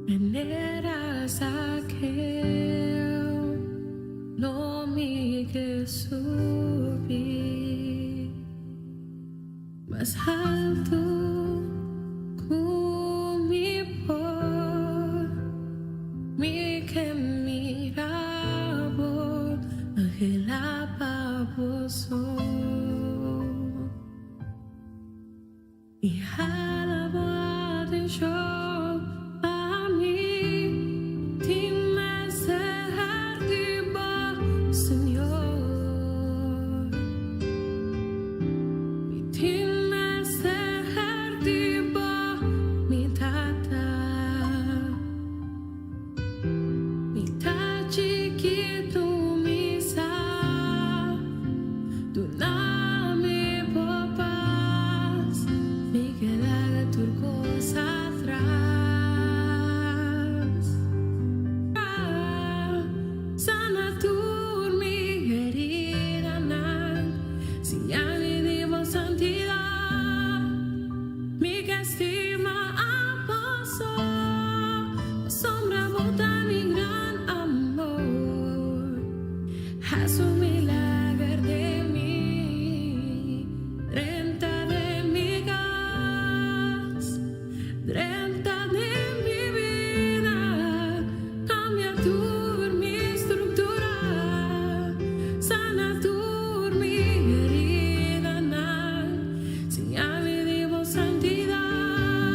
Manera Zakeo, lo mi ke subi mas haltu ku mi por. Mi ke mira bo, anhelá pa bo so. I hala bo atenshon pa mi, tin mester di bo, Señor. Mi tin mester di bo, mi Tata. Mi ta chikitu, mi sa. Duna mi bo pas. Mi ke laga tur kos atras. Sana tur mi heridanan. Siña mi di bo santidat. Mi ke stima abo so. Pasobra bo ta mi gran amor. Hasi un milager den mi. Drenta den mi kas. Drenta den mi bida. Kambia tur mi struktura. Sana tur mi heridanan. Siña mi di bo santidat.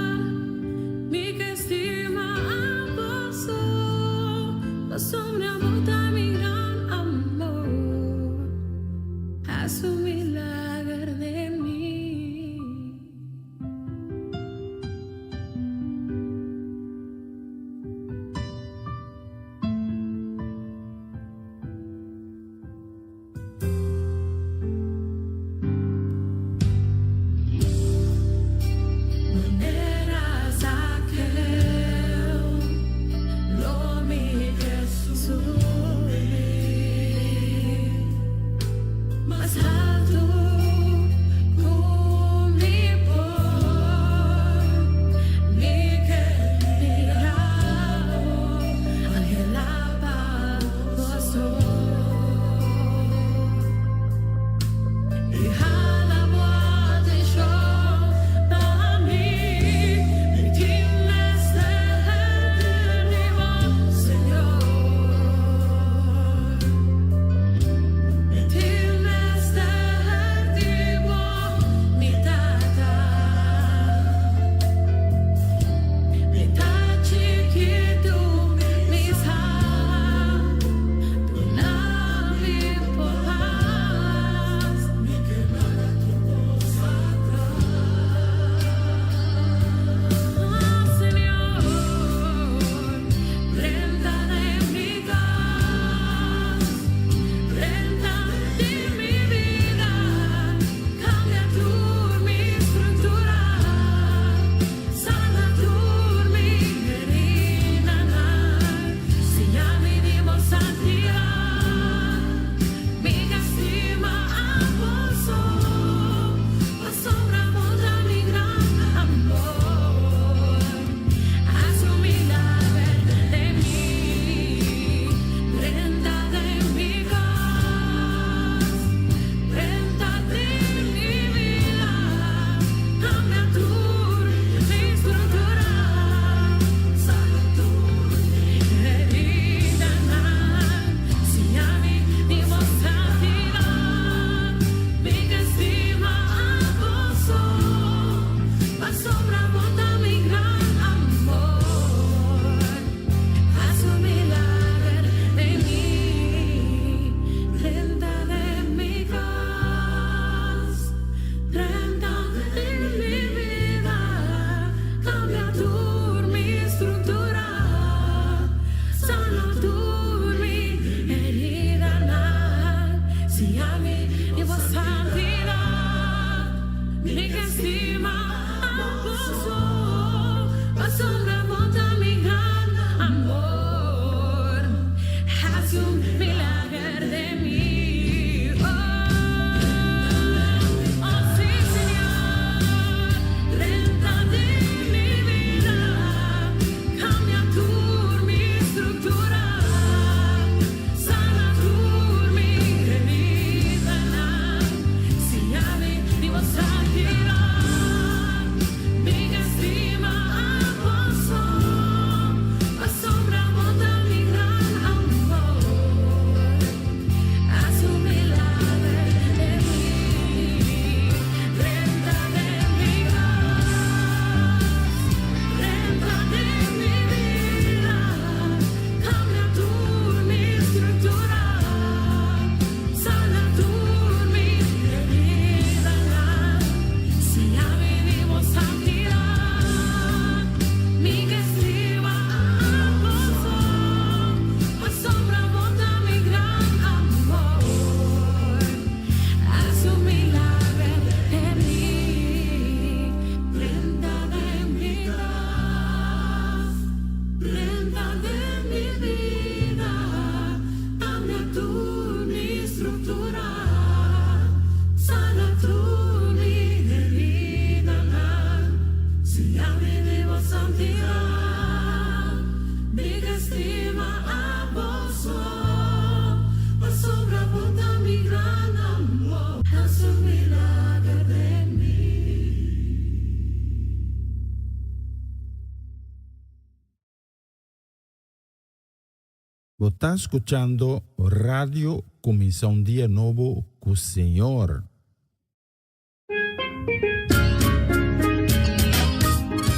Bo ta skuchando Radio Kuminsá un Dia Nobo ku Señor.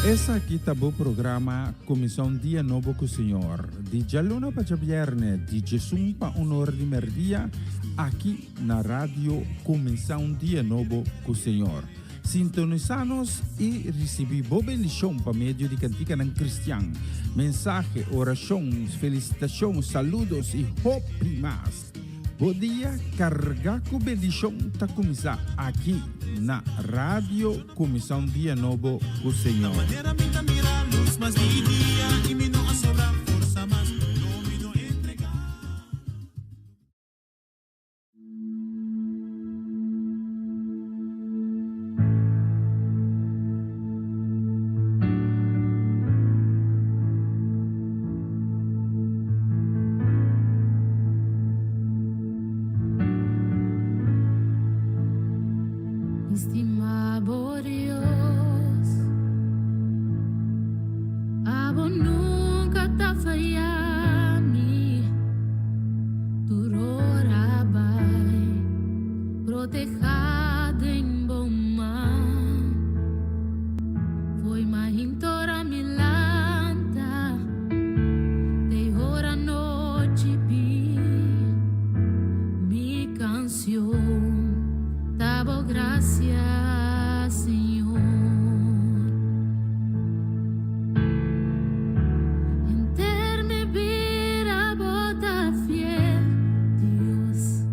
Esaki ta bo programa Kuminsá un Dia Nobo ku Señor, di djaluna pa djabièrnè, di djesun pa un or di mèrdia, aki na Radio Kuminsá un Dia Nobo ku Señor. Sintonisá nos i risibí bo bendishon pa medio di kantikanan kristian, mensahe, orashon, felisitashon, saludos i hopi mas. Bo dia kargá ku bendishon ta kuminsá aki na Radio Kuminsá un Dia Nobo ku Señor. Stima bo Dios, abo nunca ta faya mi. Tur ora bai protehá den bo man. Foi mahintora mi lanta, te ora nochi bi. Mi canción ta bo gracia, Señor. Henter mi bida bo ta fiel, Dios.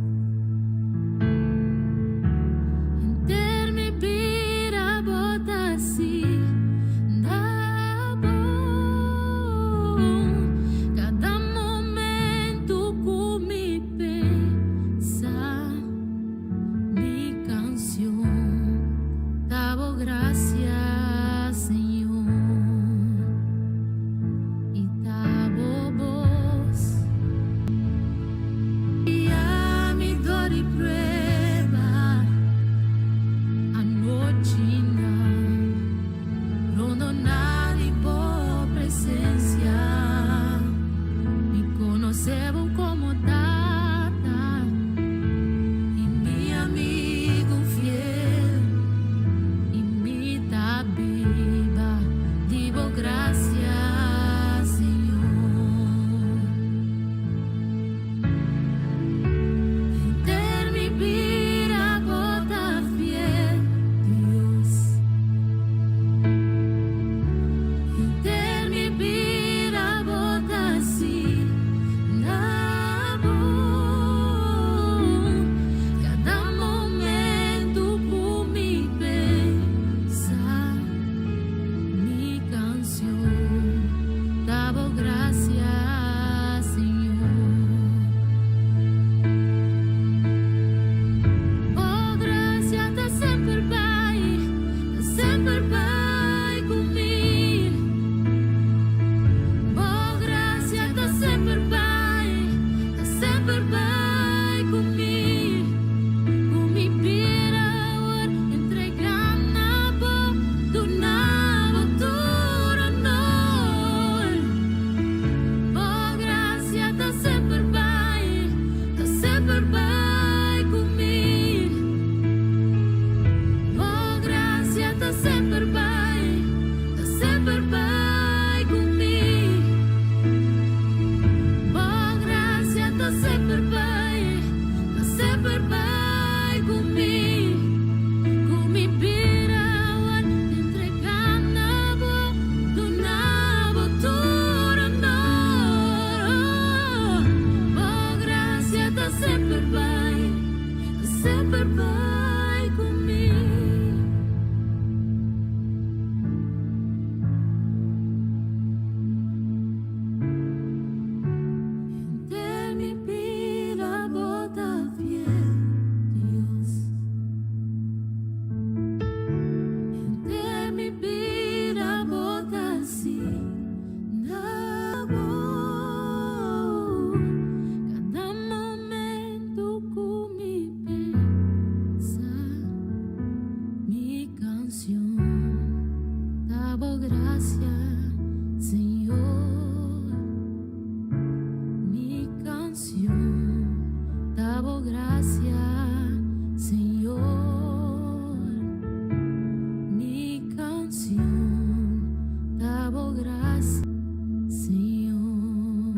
Henter mi bida bo ta asina bon. Cada momento cu mi pensa, mi canción ta bo gracia, Señor. Y ta bo voz guia mi dor di prueba anochinan rondoná di bo presencia mi conoce bo como tata y mi amigo fiel y mi ta biba di bo gracia, Señor. Henter mi bida bo ta fiel, Dios. Henter mi bida bo ta asina bon. Cada momento cu mi pensa, mi canción ta bo gracia, Señor. Bo gracia ta semper bai, ta semper bai cu mi. Bo gracia ta semper bai, ta semper bai cu mi. Cu mi bida awor entrega na bo, duna bo tur honor. Bo gracia ta semper bai, ta semper bai cu mi. Bo gracia ta semper bai, ta semper bai cu mi. Bo gracia ta semper bai, ta semper bai cu mi. Cu mi bida awor entrega na bo, duna bo tur honor. Bo gracia ta semper bai, ta semper bai cu mi. Henter mi bida bo ta fiel, Dios. Henter mi bida bo ta asina bon. Cada momento cu mi pensa, mi canción ta bo gracia, Señor. Mi kas, Señor.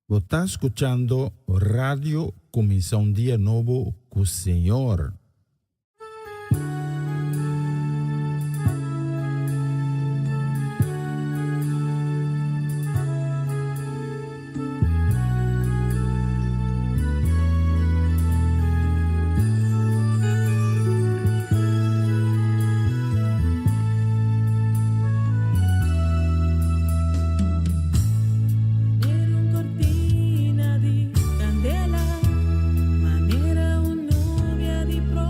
Bo ta skuchando Radio Kuminsá un Dia Nobo ku Señor. Manera un cortina di candela, manera un nubia di.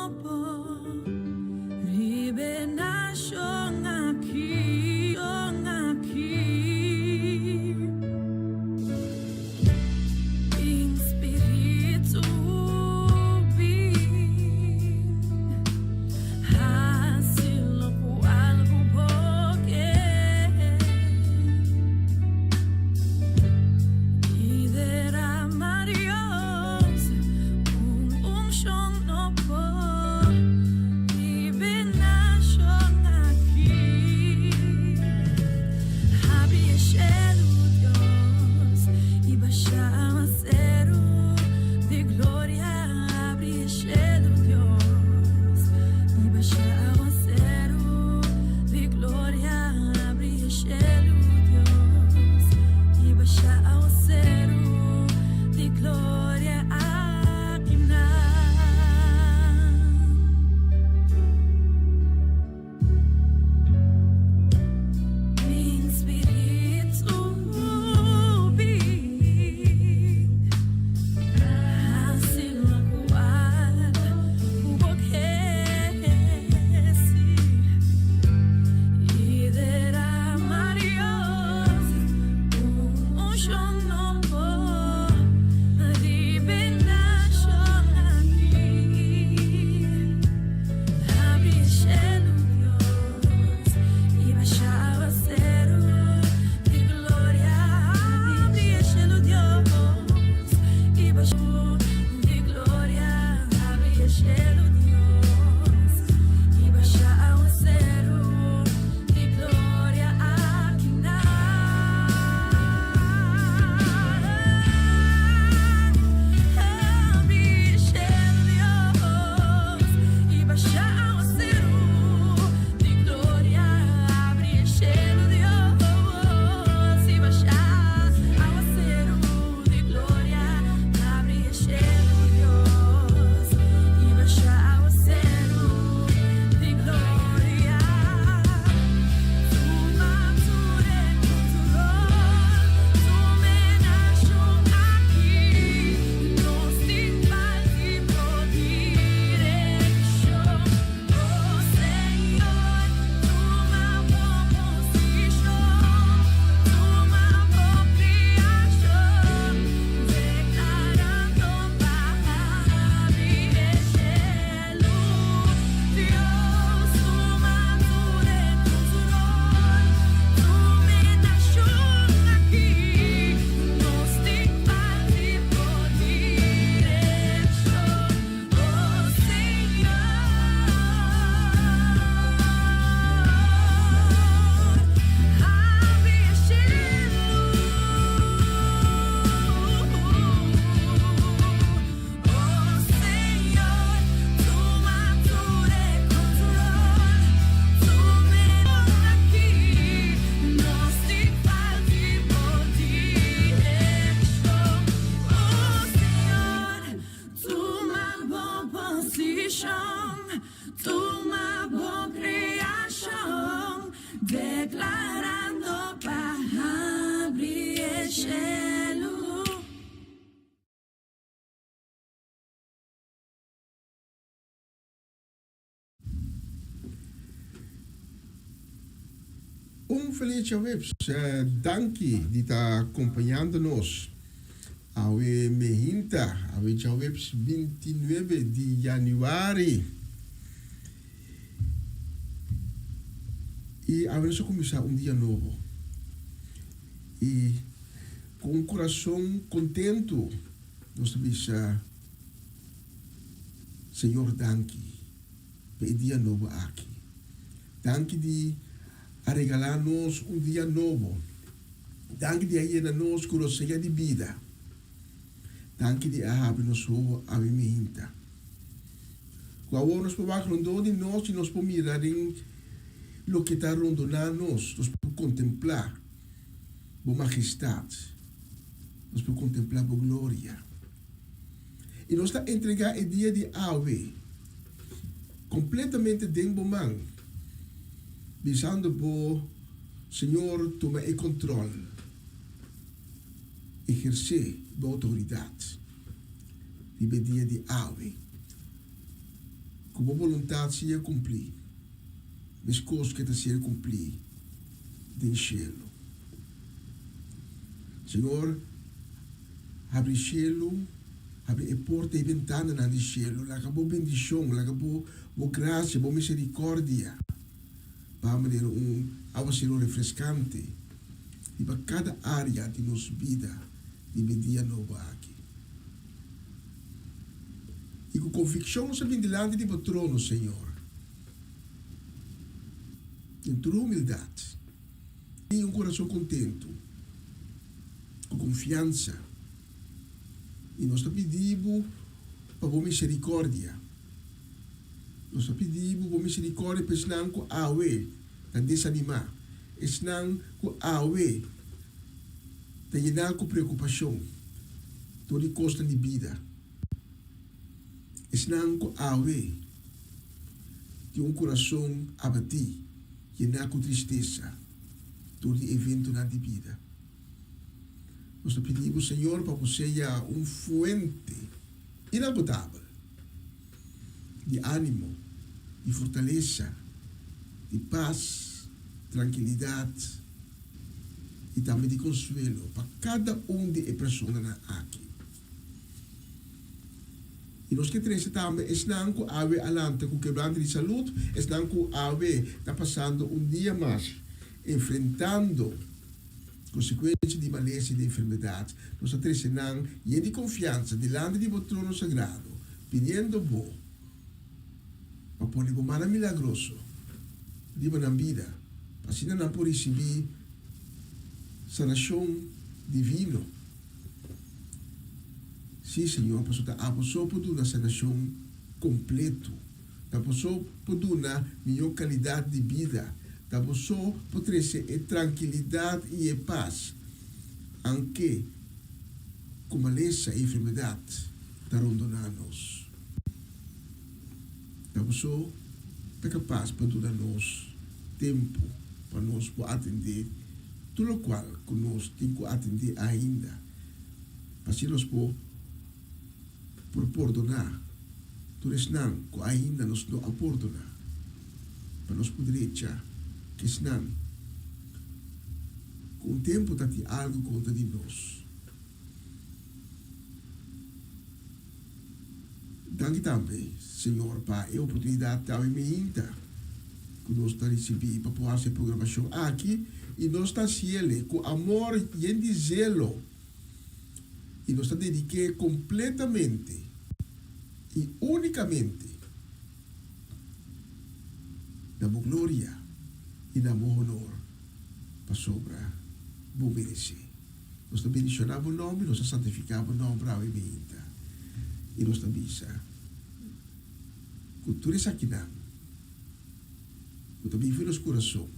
nobo riba e nashon aki, aki. Bin Spiritu, bin hasi lokual ku bo ke. I derama Dios un unshon nobo riba e nashon aki. Habri e shelu, Dios, i basha awaseru di gloria. Habri e shelu, Dios, i basha awaseru di gloria. Habri e shelu, Dios, i basha awaseru di gloria aki nan. Bin Spiritu, bin hasi lokual ku bo ke, sí. I derama Dios un unshon nobo riba e nashon aki. Habri e shelu, Dios, i basha awaseru di gloria. Habri e shelu, Dios, i basha di gloria. Habri e shelu, Dios, i basha awaseru di gloria aki nan. Habri e shelu, Dios, i basha awaseru di gloria. Habri e shelu, Dios, i basha awaseru di gloria. Habri e shelu, Dios, i basha awaseru di gloria. Tuma tur e control, tuma e nashon aki. Nos tin parti bo direkshon. Oh Señor, tuma bo posishon, tuma bo kreashon, deklarando pa habri e shelu. Dios, tuma tur e control, tuma e nashon aki. Nos tin parti bo direkshon. Oh Señor, habri e shelu. Oh Señor, tuma tur e control, tuma e aki. Nos tin parti bo direkshon. Oh Señor, tuma bo posishon, tuma bo kreashon, deklarando pa habri e shelu. Un feliz djaweps. Danki di ta acompañando nos awe mehinta, awe djaweps 29 di januari. Y awe nos a cuminsa un dia nobo. Y cu un corazon contento nos ta bisa Señor danki pa e dia nobo aki. Danki di a regalá nos un dia nobo. Danki di a yena nos ku rosea di bida. Danki di a habri nos howo awe mihinta. Ku awor nos por wak rondó di nos i nos por mira den loke ta rondoná nos. Nos por kontemplá Bo majestat. Nos por kontemplá Bo gloria. I nos ta entregá e dia di awe kompletamente den Bo man, bisando Bo, Señor, tuma e kontròl, ehersé Bo outoridat riba e dia di awe. Ku bo boluntat sea kumplí, meskos ku e ta ser kumplí den shelu. Señor, habri shelu, habri e porta i bentananan di shelu, laga bo bendishon, laga bo bo grasia, bo miserikòrdia baha manera un awaseru refreskante riba kada área di nos bida riba e dia nobo aki. I ku konvikshon nos a bin dilanti di bo trono, Señor, den tur humildat i un kurason kontentu, ku konfiansa, i nos ta pidi bo pa bo miserikòrdia. Nos ta pidi bo bo miserikòrdia pa esnan ku awe ta desanimá, esnan ku awe ta yená ku preokupashon dor di kosnan di bida. Esnan ku awe tin un kurason abatí, yená ku tristesa dor di eventonan di bida. Nos ta pidi bo, Señor, pa bo sea un fuente inagotabel di ánimo, di fortalesa, di pas, trankilidat i tambe di konsuelo pa kada un di e personanan aki. I nos ke trese tambe esnan ku awe a lanta ku kebrante di salud, esnan ku awe ta pasando un dia mas enfrentando konsekuensia di malesa i di enfermedat. Nos ta trese nan yen di konfiansa dilanti di bo trono sagrado, pidiendo bo pa pone bo mannan milagroso riba nan bida, pa asina nan por risibí sanashon divino. Sí, Señor, pasobra ta abo so por duna sanashon kompleto. Ta bo so por duna mihó kalidat di bida. Ta bo so por trese e trankilidat i e pas, anke ku malesa i enfermedat ta rondoná nos. Ta bo so ta kapas pa duna nos tempu pa nos por atendé tur lokual ku nos tin ku atendé ainda, pa asina nos por por pordoná tur esnan ku ainda nos no a pordoná, pa nos por drecha ku esnan ku un tempu ta tin algu kontra di nos. Danki tambe, Señor, pa e oportunidat ku awe meinta ku nos ta risibí pa por hasi e programashon aki, i nos ta hasiel ku amor yen di zelo, i nos ta dedik'é kompletamente i únikamente na Bo gloria i na Bo honor, pasobra Bo meresé. Nos ta bendishoná bo nòmber i nos ta santifiká bo nòmber awe meinta. I nos ta bisa ku tur esakinan ku ta biba den nos kurason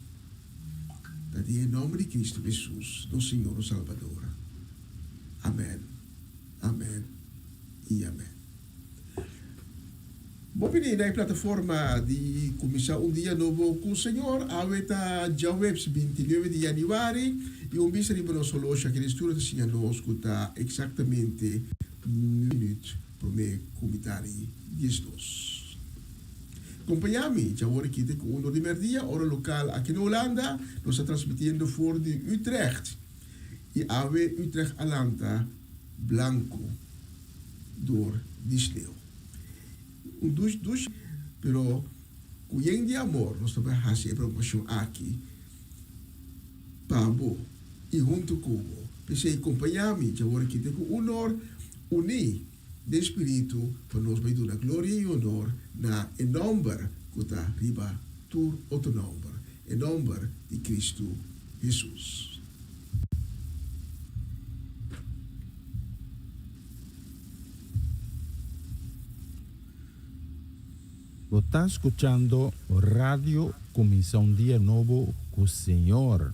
ta den e nòmber di Kristu Hesus, nos Señor, nos Salbador. Amèn, amèn i amèn. Bo bini na e plataforma di Kuminsá un Dia Nobo ku Señor. Awe ta djaweps 29 di yanüari i un bista riba nos holoshi aki den studio ta siña nos ku ta eksaktamente nuebe minüt promé ku mitadi 12. Kompañá mi djawor aki te ku uno di mèrdia, ora lokal aki na Hulanda. Nos ta transmitiendo for di Utrecht i awe Utrecht a lanta blanku dor di sneu. Un dush dush, pero ku yen di amor nos ta bai hasi e promocion aki pa bo i huntu ku bo. P'esei kompañá mi djawor aki te ku unor uní den spiritu pa nos bai duna gloria i honor na e nòmber ku ta riba tur otro nòmber, e nòmber di Kristu Hesus. Bo ta scuchando Radio Cuminsa un Dia Nobo cu Señor.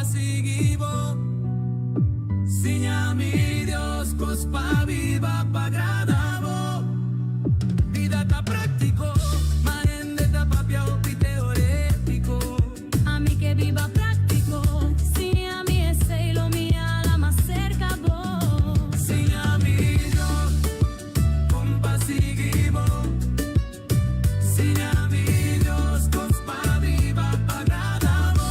pa sigui bo. Siña mi Dios kos pa biba pa agrada bo. Bida ta práktiko, ma hende ta papia hopi teorétiko. Ami ke biba práktiko, siña mi esei lo mi hala mas serka bo. Siña mi Dios kon pa sigui bo. Siña mi Dios kos pa biba pa agrada bo.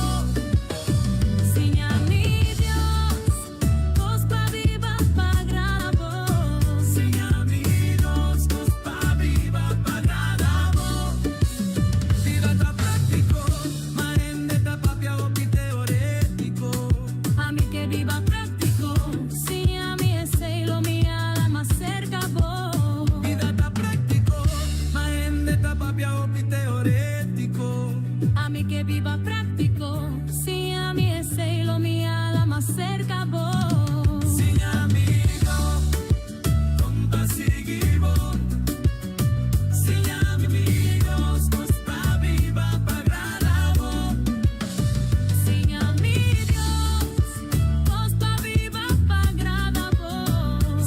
Siña mi Dios kos pa biba pa agrada bo. Siña mi Dios kos pa biba pa agrada bo. Bida ta práktiko, ma hende ta papia hopi teorétiko. Ami ke biba práktiko, siña mi esei lo mi hala mas serka bo. Bida ta práktiko, ma hende ta papia hopi teorétiko. Ami ke biba práktiko, siña mi esei lo mi hala mas serka bo. Siña mi Dios kon pa sigui bo. Siña mi Dios kos pa biba pa agrada bo. Siña mi Dios kos pa biba pa agrada bo.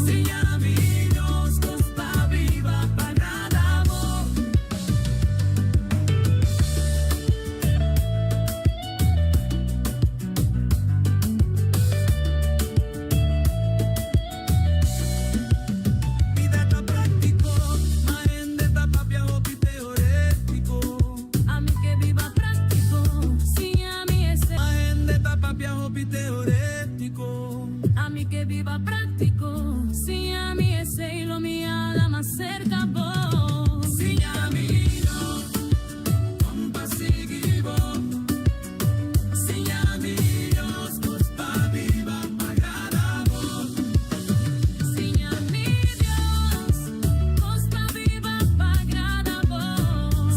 Siña mi Dios kos pa biba pa agrada bo. Bida ta práktiko, ma hende ta papia hopi teorétiko. Ami ke biba práktiko, siña mi esei. Ma hende ta papia hopi teorétiko. Ami ke biba práktiko, siña mi esei lo mi hala mas serka bo. Siña mi Dios kon pa sigui bo. Siña mi Dios kos pa biba pa agrada bo. Siña mi Dios kos pa biba pa agrada bo.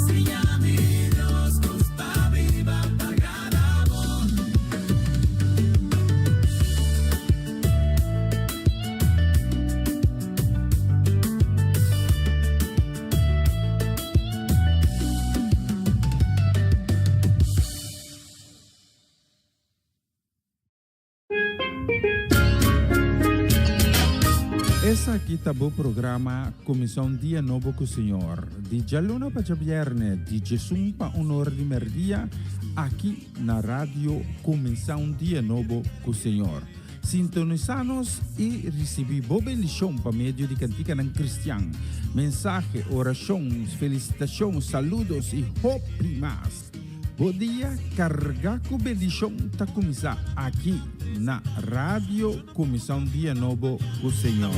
Siña mi Dios kos pa biba pa agrada bo. Esaki ta bo programa Kuminsá un Dia Nobo ku Señor, di djaluna pa djabièrnè, di djesun pa un or di mèrdia, aki na Radio Kuminsá un Dia Nobo ku Señor. Sintonisá nos i risibí bo bendishon pa medio di kantikanan kristian, mensahe, orashon, felisitashon, saludos i hopi mas. Bo dia kargá ku bendishon ta kuminsá aki na Radio Kuminsá un Dia Nobo ku Señor.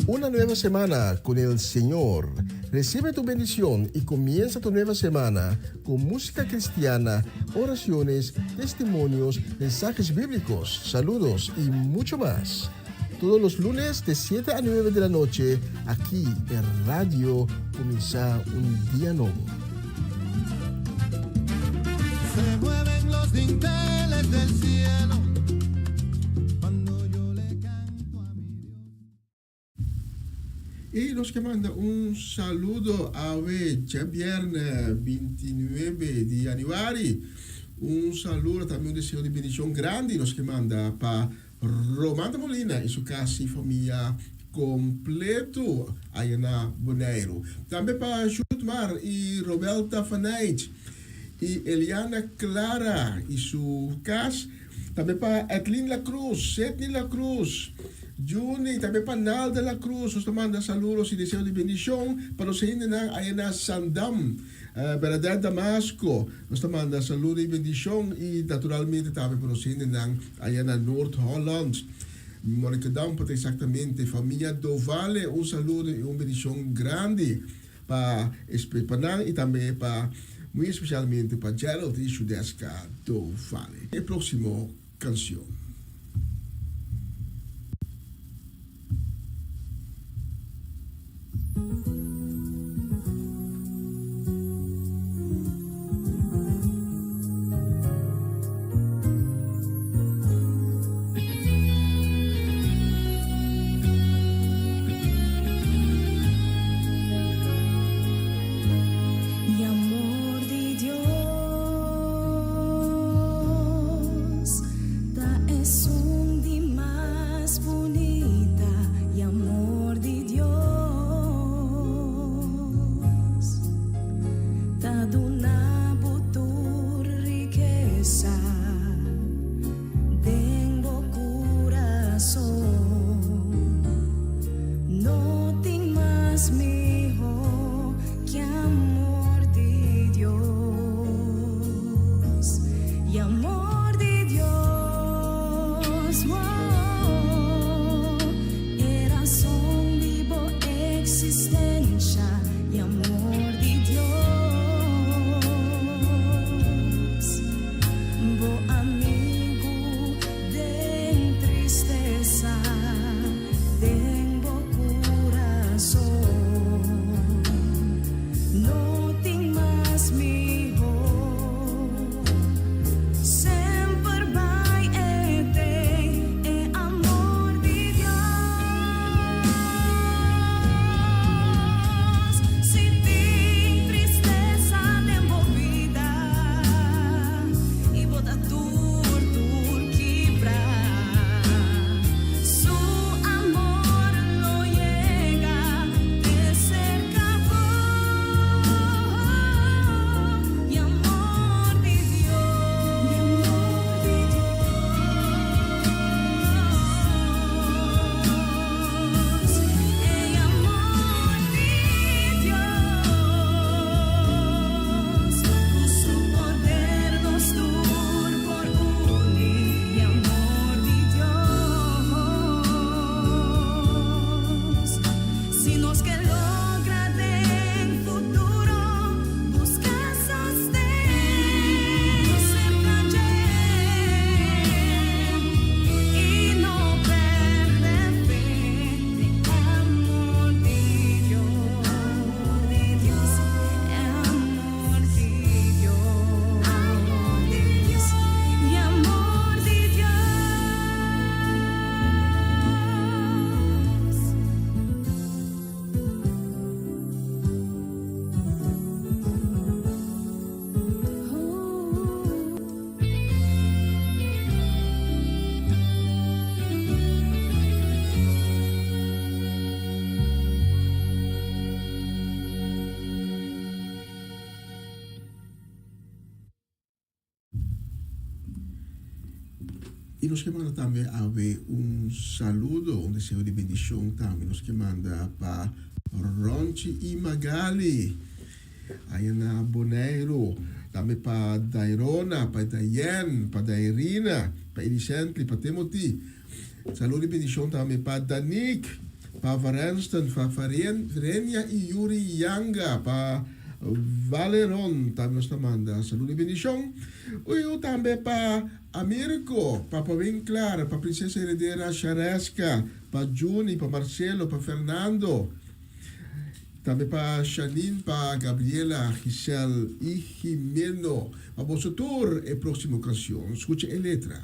Una nueva semana con el Señor. Recibe tu bendición y comienza tu nueva semana con música cristiana, oraciones, testimonios, mensajes bíblicos, saludos y mucho más. Todos los lunes de 7 a 9 de la noche, aquí en Radio Comienza un Día Nuevo. Se mueven los dinteles del cielo cuando yo le canto a mi Dios. I nos ke manda un saludo awe djabièrnè 29 di yanüari. Un saludo tambe un deseo di bendishon grandi nos ke manda pa Romanda Molina i su kas i famia kompleto aya na Boneiru. Tambe pa Jutmar i Robelta Fanijt i Eliana Clara i su kas. Tambe pa Edlin La Cruz, Sidney La Cruz, Juni, tambe pa Nalda La Cruz. Nos ta manda saludos y deseo di bendicion pa nos hendenan aya na Sandam, Bernadette Damasco. Nos ta manda saludo y bendicion y naturalmente tambe pa nos hendenan aya na Noord Holland. Monnikendam pa ta exactamente. Familia Dovale, un saludo y un bendicion grandi pa pa nan y tambe pa muy especialmente pa Gerald y Shudeska Dovale. E proximo cancion. mas mihó ku amor di Dios. E amor di Dios, oh, e rason di bo eksistensia. E amor di Dios, bo amigu den tristesa, den bo kurason. No tin mas mihó. Semper bai e t'ei, e amor di Dios. Si tin tristesa den bo bida i bo ta tur tur kibrá, su amor lo yega te serka bo. E amor di Dios, e amor di Dios, e amor di Dios, ku su poder nos tur por uni, e amor di Dios. Si nos ke logra den futuro, buska sosten serka dje i no pèrdè fe, amor di Dios, Dios, amor di Dios, amor di Dios, e amor di Dios. I nos ke manda tambe awe un saludo, un deseo di bendishon tambe nos ke manda pa Ronchi i Magali aya na Boneiru, tambe pa Dairona, pa Dayen, pa Dairina, pa Elisently, pa Timothy. Saludo i bendishon tambe pa Danique, pa Varenston, pa Verenia i Yuri Yanga, pa Valeron tambe nos ta manda saludo i bendishon. Uyu tambe pa Amirko, pa Pawinklar, pa Prinsesa Heredera Shareska, pa Juni, pa Marcelo, pa Fernando, tambe pa Shanine, pa Gabriela, Giselle i Jimeno. Pa boso tur e próksimo kanshon. Skucha e letra.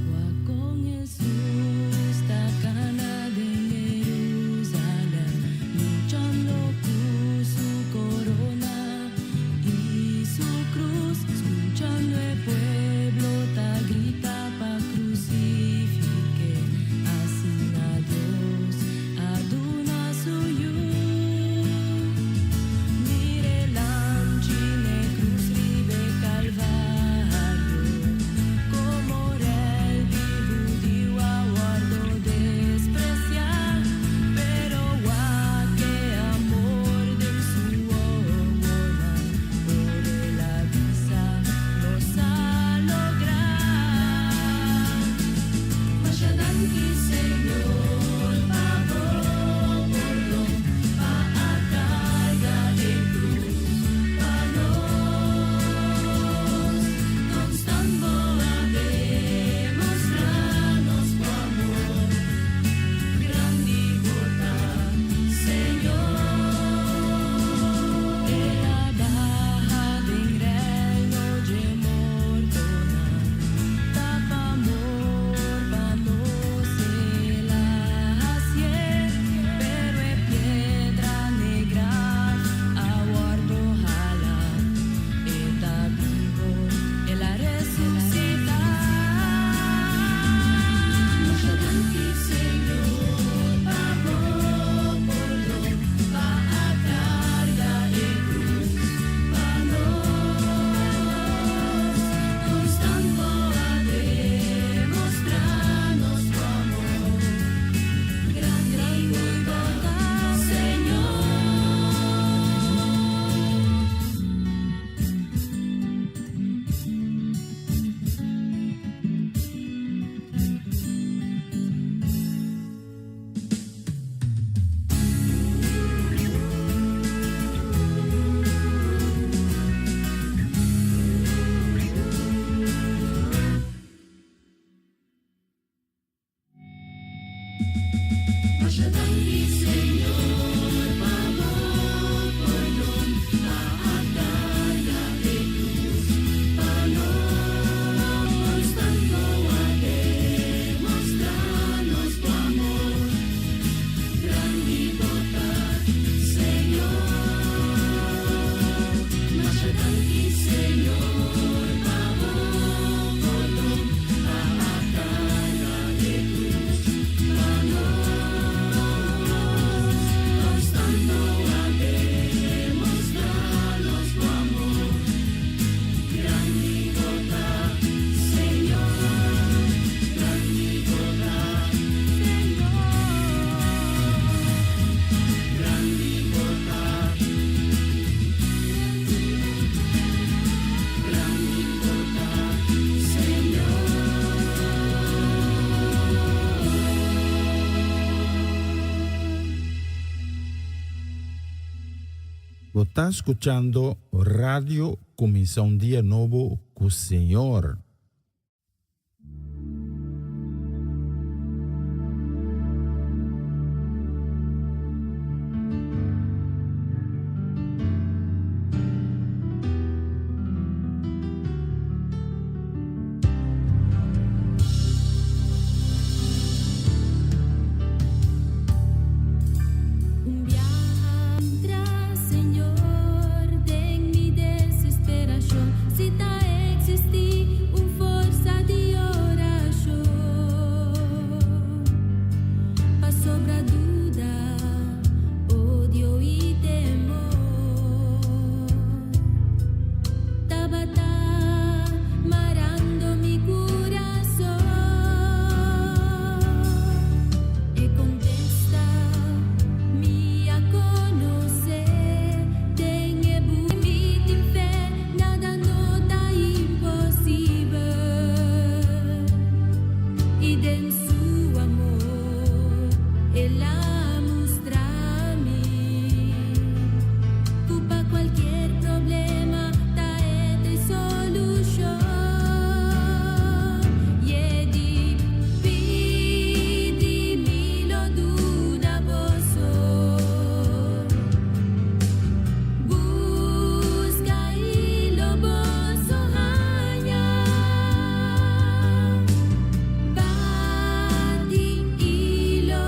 Wak kon Hesus ta kana den Herusalèm, luchando ku su korona i su krus, skuchando e pueblo ta grita pa krusifik'é. Asina Dios a Bo ta skuchando Radio Kuminsá un Dia Nobo ku Señor. Un biaha entra, Señor, den mi desesperacion, si ta existi un forsa di oracion, pasobra duda, odio y temor tabata marando mi curason. E contesta mi a conoce den e buki mi tin fe, nada no ta imposibel y den su amor el a mustra mi cu pa cualkier problema ta e ta e solucion. Y e di, Pidi mi lo duna boso. Busca y lo boso haña. Bati y lo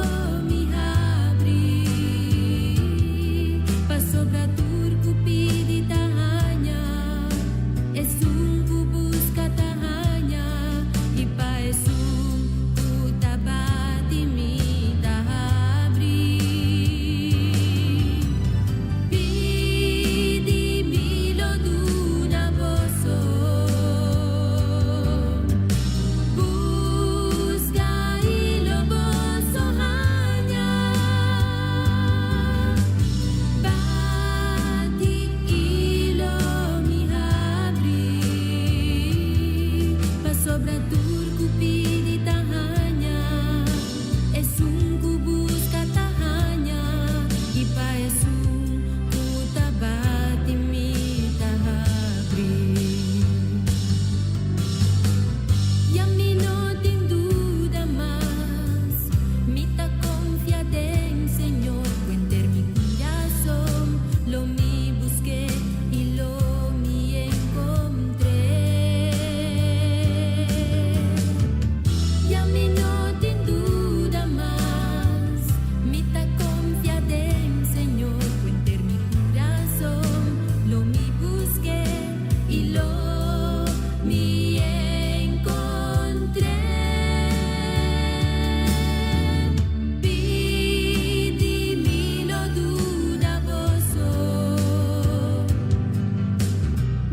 mi habri. Pasobra tur cu pidi ta haña. Esun cu busca ta haña. Y pa esun cu ta bati mi ta habri. Pidi mi lo duna boso. Busca y lo boso haña. Bati y lo mi habri. Pasobra tur cu pidi ta haña. Esun cu busca ta haña. Y pa esun cu ta bati mi ta habri. Ya mi no tin duda mas, mi ta confia den Señor, cu henter mi curason, lo mi busque y lo mi encontre. Ya mi no tin duda mas, mi ta confia den Señor, cu henter mi curason, lo mi busque y lo mi encontre. Pidi mi lo duna boso.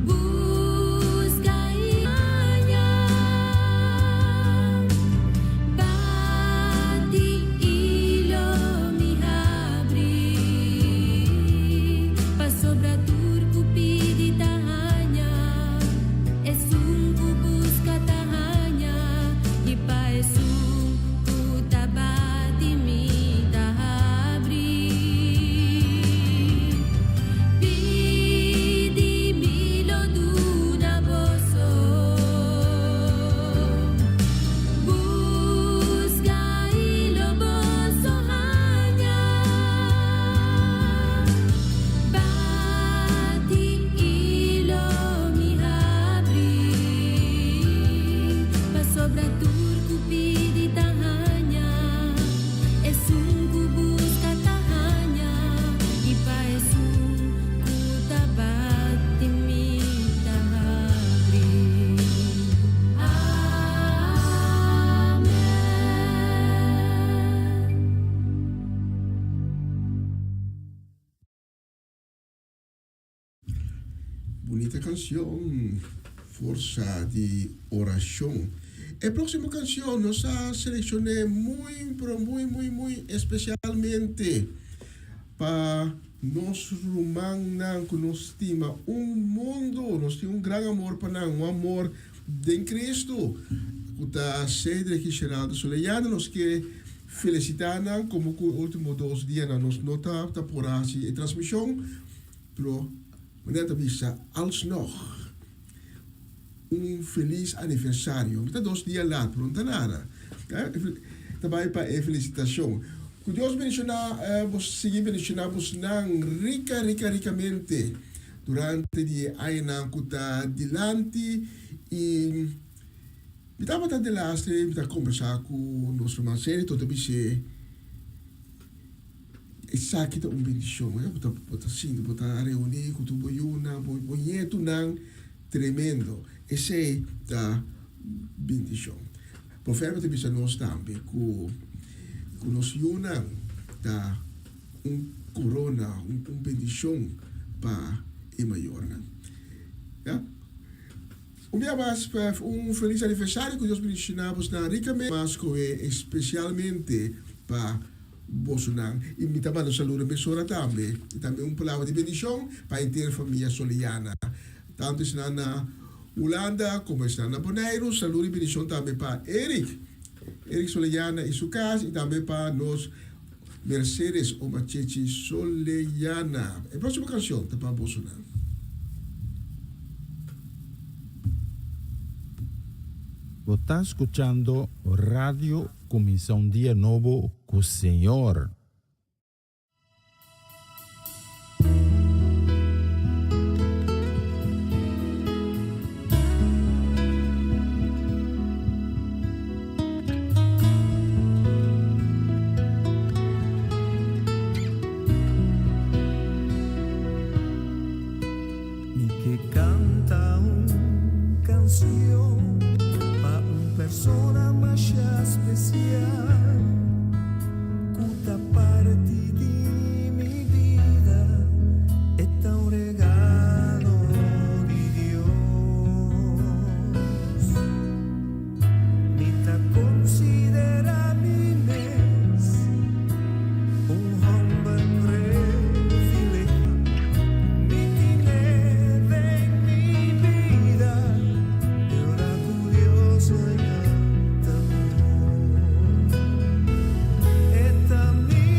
Busca y haña. Bati y lo mi habri. Pasobra tur cu pidi ta haña. Esun cu busca ta haña. Y pa esun cu ta bati mi ta habri. Pidi mi lo duna boso. Busca y lo boso haña. Bati y lo mi habri. Pasobra tur cu pidi ta haña. Esun cu busca ta haña. Y pa esun cu ta bati mi ta habri. Amen. Bunita cancion, Forsa di Oracion. E proximo cancion nos a seleccione muy pero muy muy muy especialmente pa nos rumannan cu nos stima un mundo, nos tin un gran amor pa nan, un amor den Cristo cu ta Cedric y Geraldo Soleyano. Nos ke felicita nan como cu e ultimo dos dianan nos no ta por haci e transmision. Pero manera ta bisa alsnog un felis aniversario. Mi ta dos dia laat, pero no ta nada. Ta bai pa e felicitacion. Cu Dios bendiciona bos, sigui bendiciona bosnan rica, rica, ricamente durante di e añanan cu ta dilanti. Y mi tabata delaster, mi ta combersa cu nos ruman Sergio, tot a bis'é. Esaki ta un bendishon, eh? Bo ta, bo ta sinti, bo ta reuní ku tur bo yunan, bo, bo ñetunan, tremendo. Esei ta bendishon. Proverbio ta bisa nos tambe ku, ku nos yunan ta un korona, un, un bendishon pa e mayornan. Ya. Un bia mas, un felis aniversario, ku Dios bendishoná bosnan rikamente, mas koe espesialmente pa bosonan. I mi ta manda un saludo mesora tambe, i tambe un palabra di bendishon pa henter famia Soliana, tantu esnan na Hulanda komo esnan na Boneiru. Saludo i bendishon tambe pa Eric, Eric Soliana i su kas, i tambe pa nos Mercedes Oma Chechi Soliana. E próksimo kanshon ta pa bosonan. Bo ta skuchando Radio Kuminsá un Dia Nobo ku Señor. Mi ke kanta un kansion pa un persona masha spesial ku ta parti di mi bida, e ta un regalo di Dios. Mi ta konsiderá mi mes un hòmber privilegiá. Mi tine den mi bida e ora ku Dios haña ta bon. E ta mi.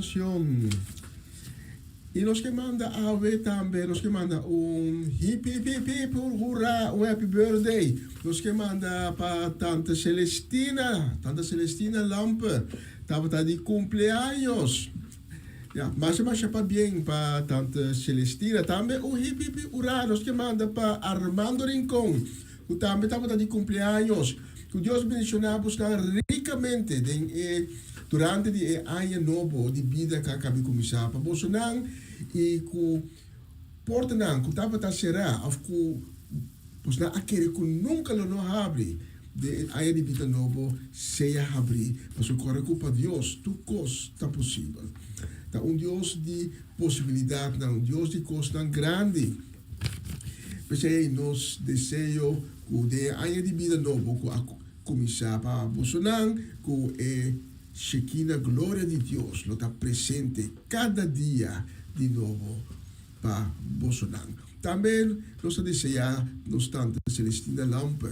kanshon. I nos ke manda awe tambe, nos ke manda un hip hip hip hip hurra, un happy birthday. Nos ke manda pa Tante Celestina, Tante Celestina Lampe, tabata di cumpleaños. Ya, masha masha pabien pa Tante Celestina. Tambe un hip hip hip hurra nos ke manda pa Armando Rincon, ku tambe tabata di cumpleaños. Ku Dios bendiciona bosnan ricamente den e durante di e aña nobo di bida ku a kabi kuminsá pa bosonan i ku portanan ku tabata será òf ku bosnan a kere ku nunka lo no habri den e aña di bida nobo sea habrí, pasobra kòrda ku pa Dios tur kos ta posibel. Ta un Dios di posibilidatnan, un Dios di kosnan grandi. P'esei nos deseo ku den e aña di bida nobo ku a Kuminsá pa bosonan ku e Shekinah gloria di Dios lo ta presente kada dia di nobo pa bosonan. Tambe nos ta deseá nos tante Celestina Lampe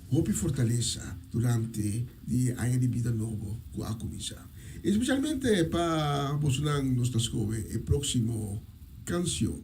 hopi fortalesa durante di e aña di bida nobo ku a kuminsá. Espesialmente pa bosonan nos ta skohe e próksimo kansion.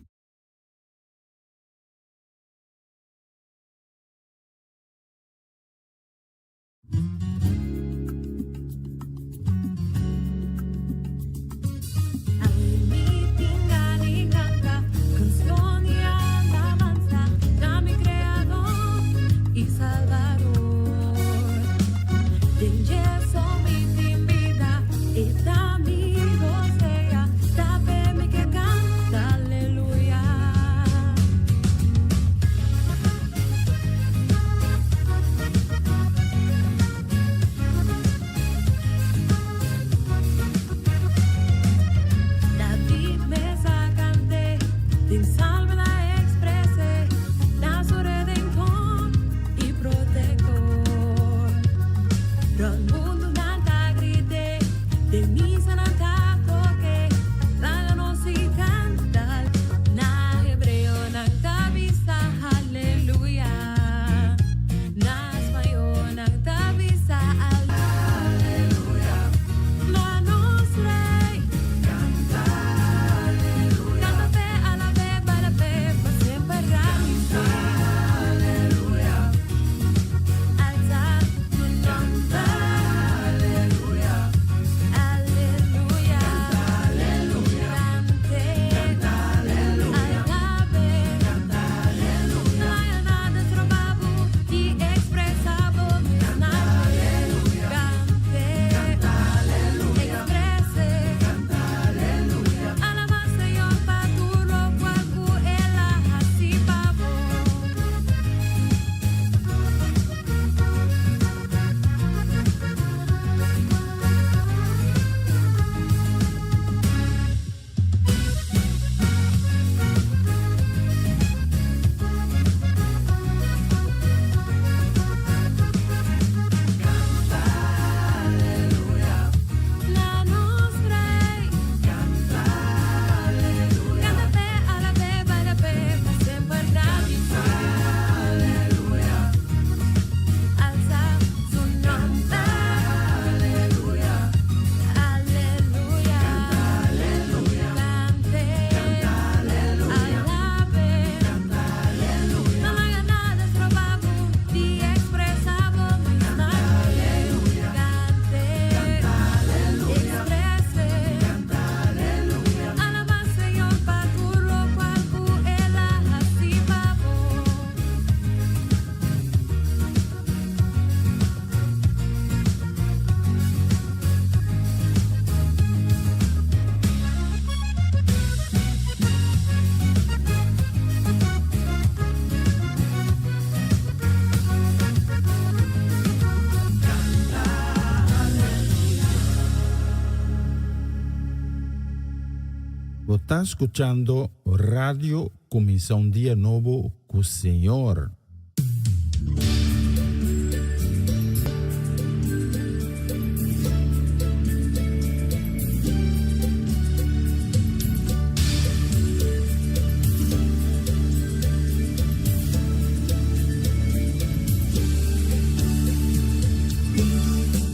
Bo ta skuchando Radio Kuminsá un Dia Nobo ku Señor.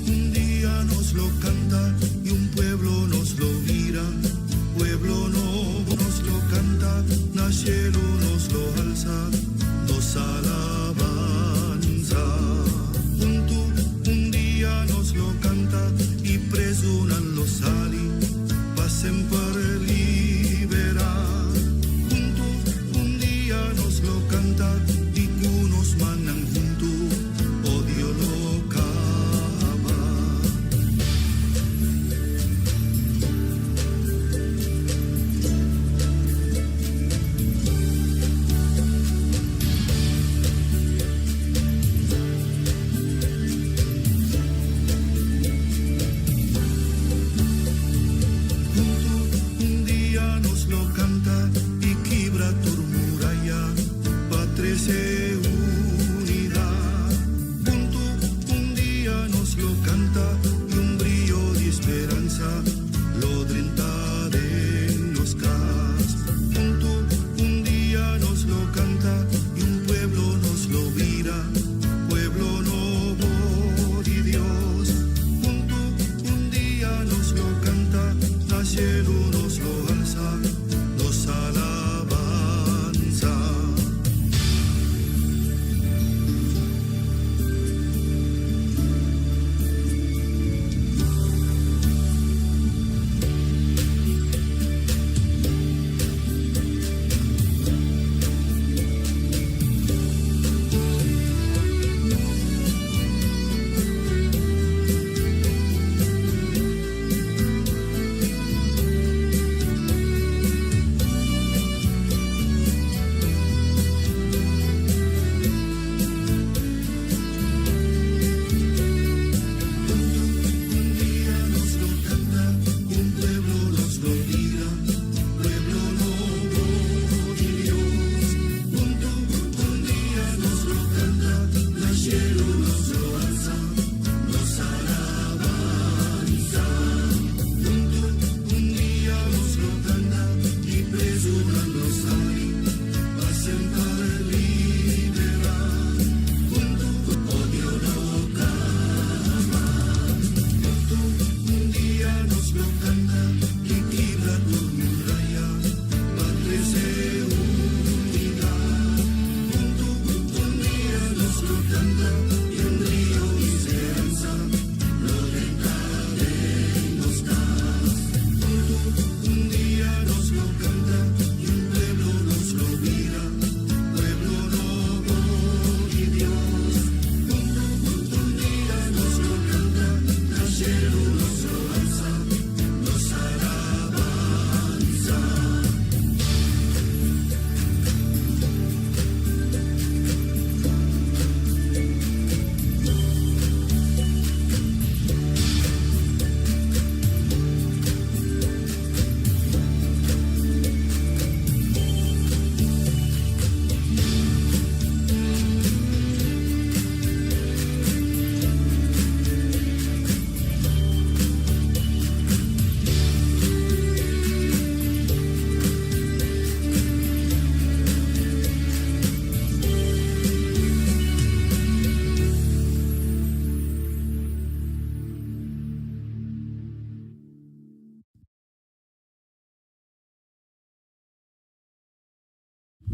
Un dia nos lo canta y un pueblo nos.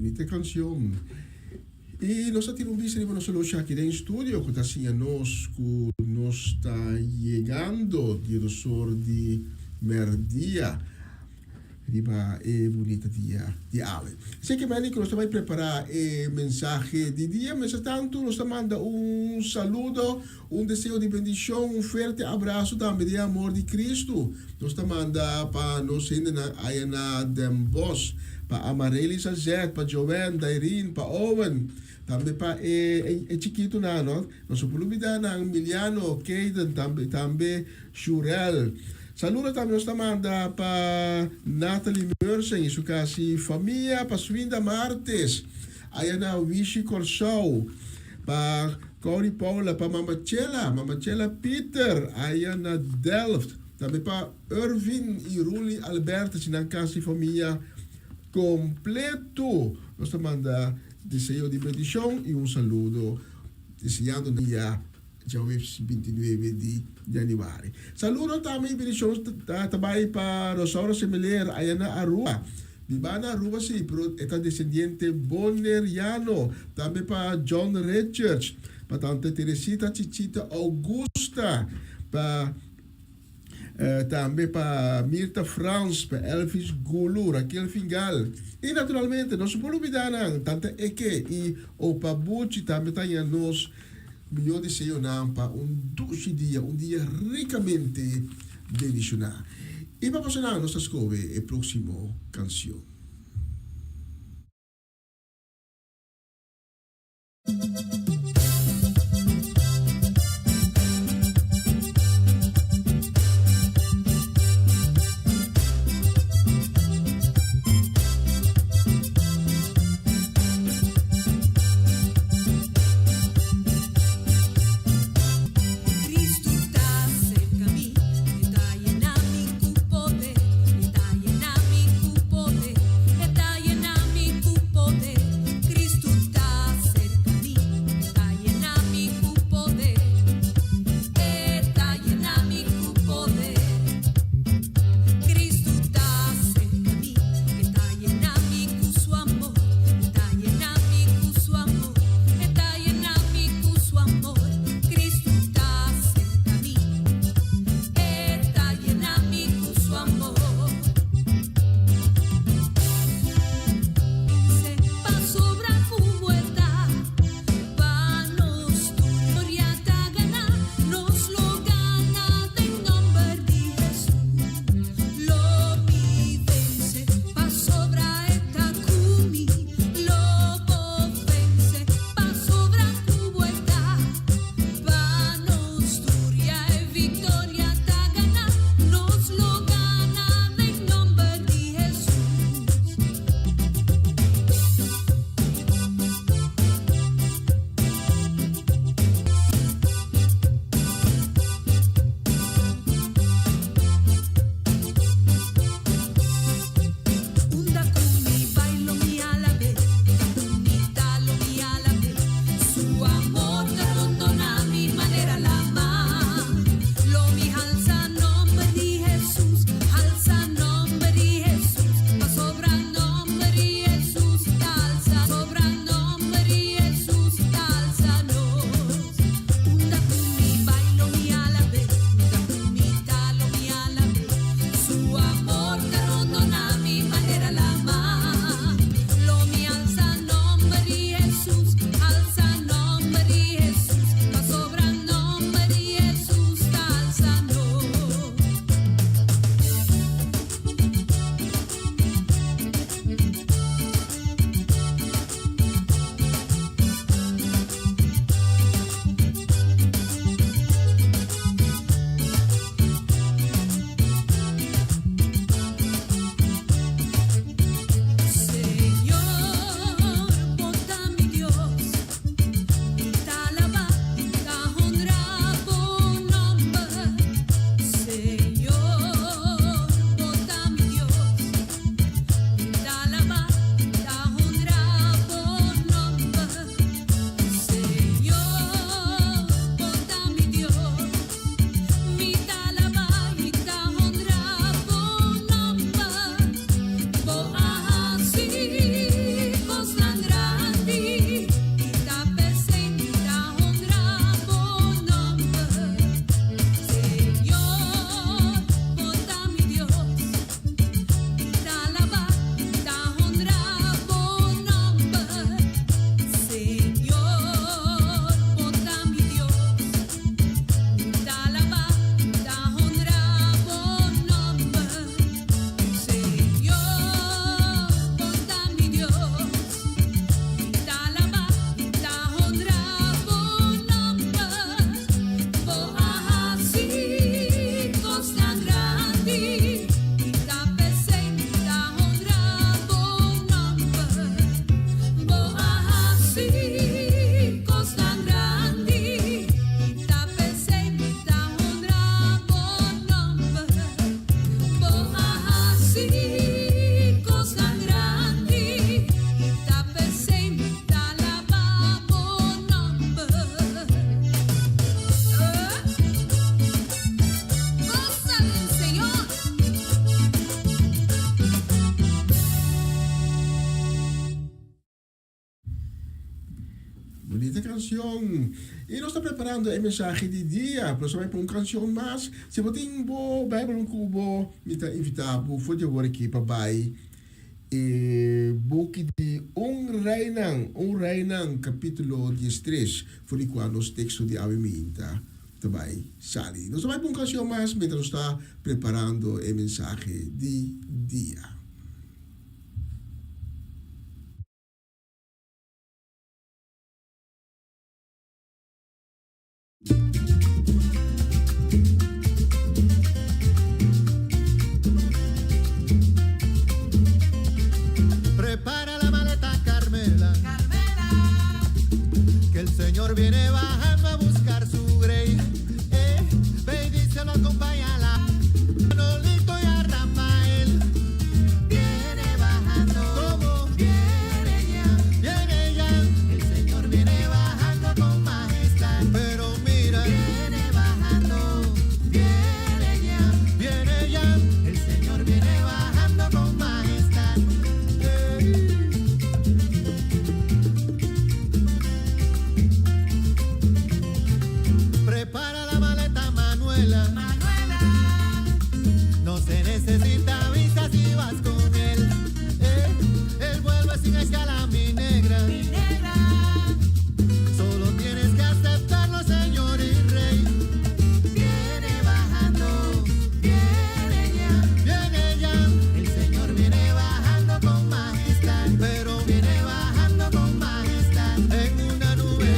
Bunita cancion. Y nos a tira un bista riba nos aloshi aki den studio cu ta siña nos cu nos ta yegando di dosor di merdia riba e bunita dia di awe. Esey ke meni cu nos ta bay prepara e mensahe di dia. Mientras tanto nos ta manda un saludo, un deseo di bendicion, un fuerte abrazo tambe di e amor di Cristo. Nos ta manda pa nos hendenan aya na Den Bosch, pa Amarelys Azet, pa Joanne, Dairine, pa Owen, tambe pa e e chikitonan no. Nos no por lubida nan Miliano, Kayden, tambe tambe Shurel. Saludo tambe nos ta manda pa Nathalie Mersen y su casi famia, pa Swinda Martes aya na Wishi Corsou, pa Cory Paula, pa Mama Chela, Mama Chela Pieter aya na Delft, tambe pa Irvin y Ruli Albertus y nan casi famia completo. Nos ta manda deseo di bendicion y un saludo deseando nan dia djaweps 29 di januari. Saludo tambe y bendicion ta bay pa Rosaura Semeler aya na Aruba. Biba na Aruba si, pero e ta descendiente Boneriano. Tambe pa John Richards, pa tante Teresita Chichita Augusta, pa tambe pa Mirta Frans, pa Elvis Gulu, Raquel Fingal. Y naturalmente nos no por lubida nan, tante Eke y Opa Buchi tambe ta haña nos mihó deseonan pa un dushi dia, un dia ricamente bendiciona. Y pa bosonan nos ta scoge e proximo cancion. Cristo ta cerca mi, E ta yena mi cu poder, E ta yena mi cu poder. Bunita canción. Y nos ta preparando e mensahe di dia. Pero nos ta bai pa un canción mas. Si bo tin bo Bijbel cu bo, mi ta invita bo for di awor aki pa bai e buki di Un Reinan, Un Reinan, capítulo diestres, for di cua nos texto di awe minta ta bai sali. Nos ta bai pa un canción mas mientras nos ta preparando e mensahe di dia. Prepara la maleta, Carmela. Carmela. Que el Señor viene bajando a buscar su grey. Eh, ve y díselo, acompáñala. Manolito y a Rafael. Viene bajando. ¿Cómo? Viene ya. Viene ya. El Señor viene bajando con majestad. Pero mira. Viene bajando. Viene ya. Viene ya. El Señor viene bajando con majestad. Eh. Prepara la maleta, Manuela. Manuela. No se necesita visa si vas con él. Eh, él vuelve sin escala, mi negra. Mi negra. Solo tienes que aceptarlo, señor y rey. Viene bajando, viene ya, viene ya. El Señor viene bajando con majestad, pero viene bajando con majestad. En una nube,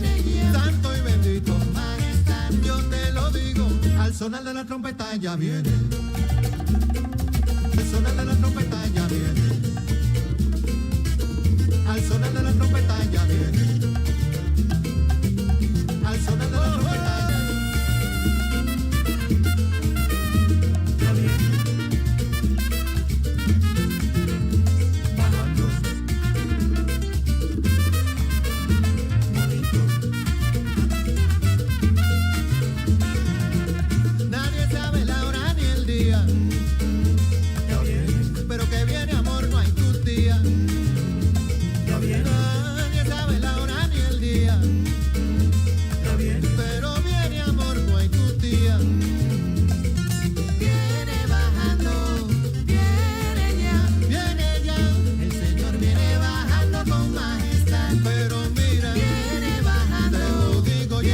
viene ya, santo y bendito majestad. Yo te lo digo, al sonar de la trompeta ya viene. Al sonar de la trompeta ya viene. Al sonar de la trompeta ya viene. Al sonar de la trompeta ya viene. Bajando. Bonito. Nadie sabe la hora ni el día. Pero que viene amor no hay tu día. Nadie sabe la hora ni el día. Pero viene amor no hay tu día. Viene bajando, viene ya, viene ya. El Señor viene bajando con majestad. Pero mira, viene bajando, te lo digo yo.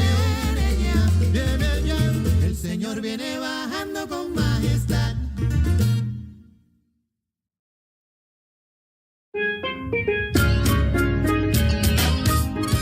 Viene ya, viene ya. El Señor viene bajando con majestad.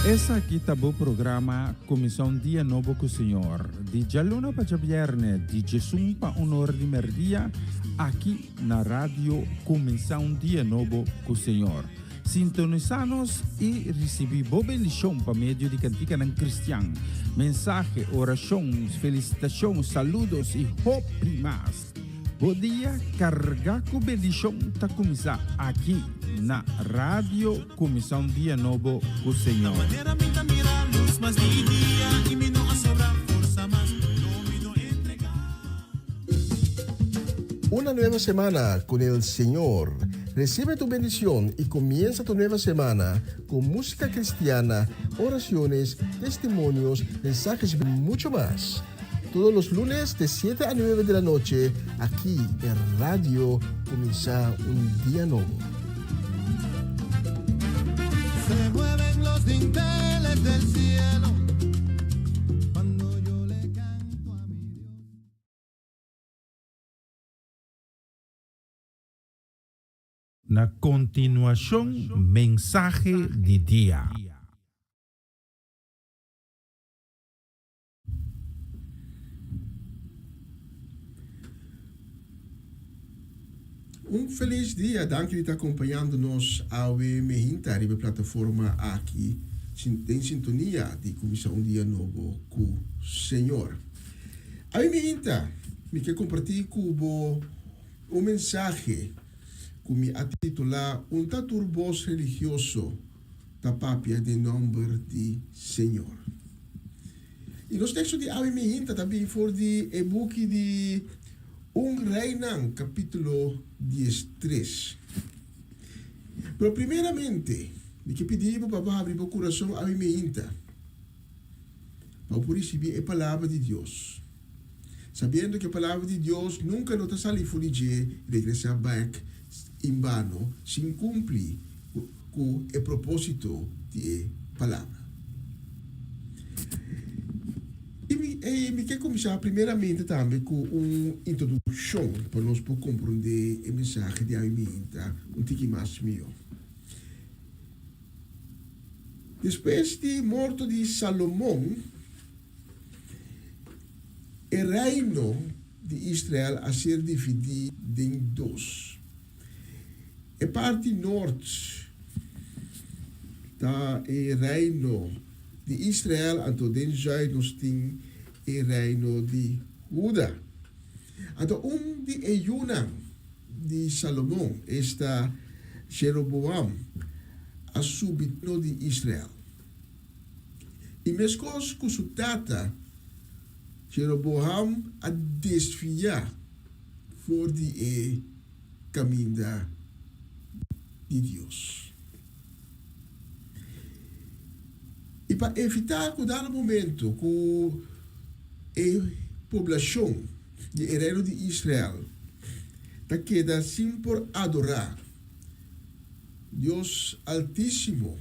Esaki ta bo programa Kuminsá un Dia Nobo ku Señor, di djaluna pa djabièrnè di djesun pa un or di mèrdia, aki na Radio Kuminsá un Dia Nobo ku Señor. Sintonisá nos i risibí bo bendishon pa medio di kantikanan kristian, mensahe, orashon, felisitashon, saludos i hopi mas. Bo dia kargá ku bendishon ta kuminsá aki na Radio Kuminsá un Dia Nobo ku Señor. Una nueva semana con el Señor. Recibe tu bendición y comienza tu nueva semana con música cristiana, oraciones, testimonios, mensajes y mucho más. Todos los lunes de 7 a 9 de la noche, aquí en Radio Comienza un Día Nuevo. Se mueven los dinteles del cielo cuando yo le canto a mi Dios. Na kontinuashon mensahe di dia. Un felis dia, danki di ta acompañando nos awe mehinta riba e plataforma aki den sintonia di cuminsa un dia nobo cu Señor. Awe mehinta mi ke comparti cu bo un mensahe cu mi a titula Un ta tur bos religioso ta papia den nomber di Señor. I nos teksto di awe mihinta ta bin for di e buki di Un Reinan kapítulo diestres. Pero primeramente, Mi ke pidi bo pa bo habri bo kurason awe meinta pa bo por risibí e Palabra di Dios, sabiendo ku e Palabra di Dios nunka no ta sali for di dje regresá bèk en bano sin kumpli ku e propósito di e Palabra. I mi mi ke kuminsá primeramente tambe ku un introdukshon pa nos por komprondé e mensahe di awe meinta un tiki mas mihó. Despues di morto di Salomon, e reino di Israel a ser dividí den dos. E parti nort ta e reino di Israel, anto den zuid nos tin e reino di Huda. Anto un di e yunan di Salomon, esta Jeroboam, a subi trono di Israel. I meskos ku su tata, Jeroboam a desviá for di e kaminda di Dios. I pa evitá ku dado momento ku e poblashon di e reino di Israel ta keda sin por adorá Dios Altísimo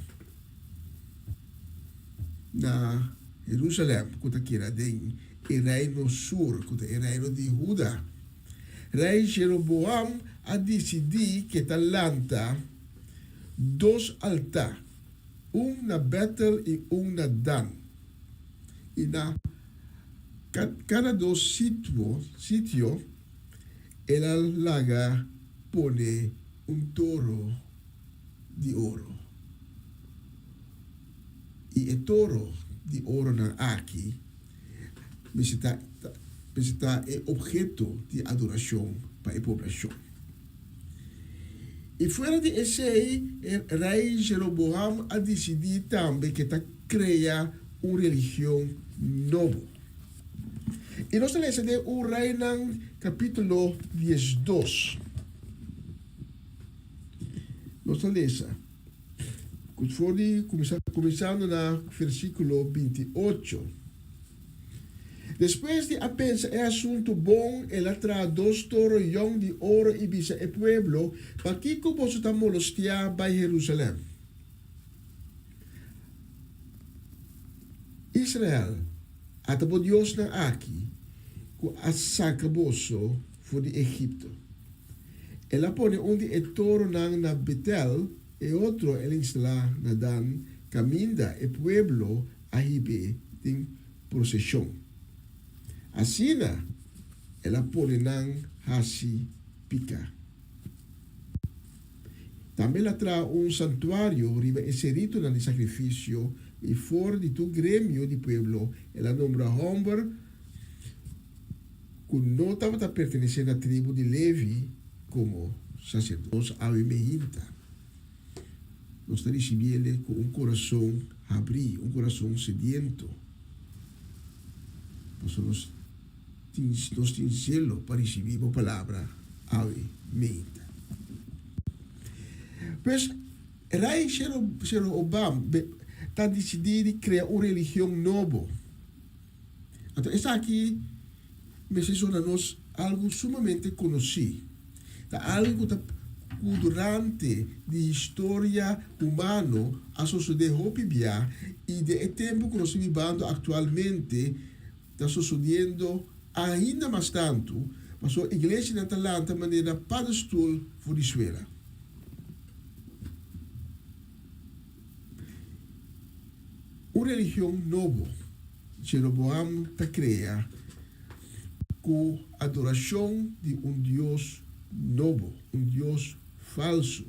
na Jerusalèm, ku ta keda den e reino sur, ku ta e reino di Huda, Rei Jeroboam a disidí ke ta lanta dos altá, un na Bètel i un na Dan. I na kada dos sitio el a laga pone un toro di oro. I e toro di oronan aki mester ta mester ta e obheto di adorashon pa e poblashon. I fuera di esei, e rei Jeroboam a disidí tambe ke ta krea un religion nobo. I nos ta lesa den un Reinan kapítulo 12. Nos ta lesa. Ku for di kuminsá, kuminsando na versíkulo 28. Despues di a pensa e asuntu bon, el a traha dos toro yòn di oro i bisa e pueblo, Pakiko boso ta molostiá bai Herusalèm? Israel, ata bo diosnan aki ku a saka boso for di Egipto. El a pone un di e toronan na Betel, e otro el instalá na Dan, kaminda e pueblo a hib'é den proseshon. Asina el a pone nan hasi piká. Tambe el a traha un santuario riba e seritonan di sakrifisio, i for di tur gremio di pueblo el a nombra hòmber ku no tabata pertenesé na tribu di Levi komo saserdote. Nos awe meinta, nos ta risibiele ku un kurason habrí, un kurason sediento, pasobra nos tin nos tin zelo pa risibí bo palabra awe meinta. Pues, Rei Jeroboam ta disidí di krea un religion nobo. Anto esaki mester sona nos algu sumamente konosí. Ta algu ku ta ku durante di historia humano a sosodé hopi bia i den e tempu ku nos ta bibando aktualmente ta sosodiendo ainda mas tantu, pasobra iglesianan ta lanta manera paddestoel for di suela. Un religion nobo Jeroboam ta krea ku adorashon di un dios nobo, un dios falsu.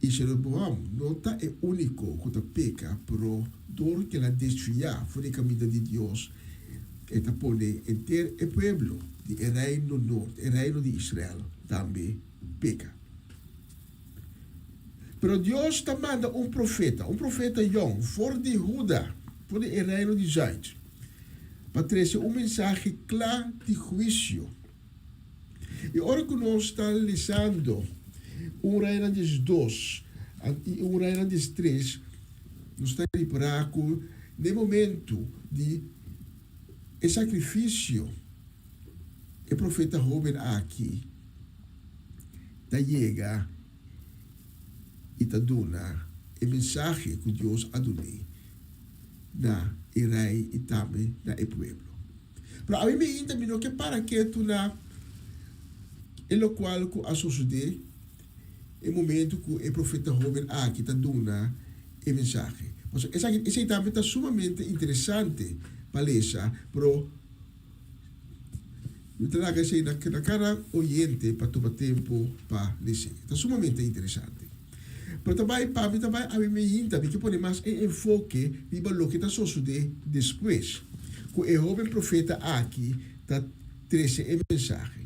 I Jeroboam no ta e úniko ku ta peka, pero dor ku el a desviá for di e kaminda di Dios, e ta pone henter e pueblo di e reino nort, e reino di Israel, tambe peka. Pero Dios ta manda un profeta, un profeta yòn, for di Huda, for di e reino di zùit, pa trese un mensahe kla di huisio. I ora ku nos ta lesando Un Reinan 12 i Un Reinan 13, nos ta ripará ku n'e momentu di e sakrifisio, e profeta hóben aki ta yega i ta duna e mensahe ku Dios a dun'é na e rei i tambe na e pueblo. Pero awe mi inta mi no ke para ketu na e lokual ku a sosodé e momentu ku e profeta hóben aki ta duna e mensahe. Pasobra esaki esei tambe ta sumamente interesante pa lesa, pero mi ta laga esei na na kada oyente pa tuma tempu pa les'é. Ta sumamente interesante. Pero ta bai pa mi ta bai awe mi hinta mi ke pone mas e enfoke riba loke ta sosodé despues ku e hóben profeta aki ta trese e mensahe.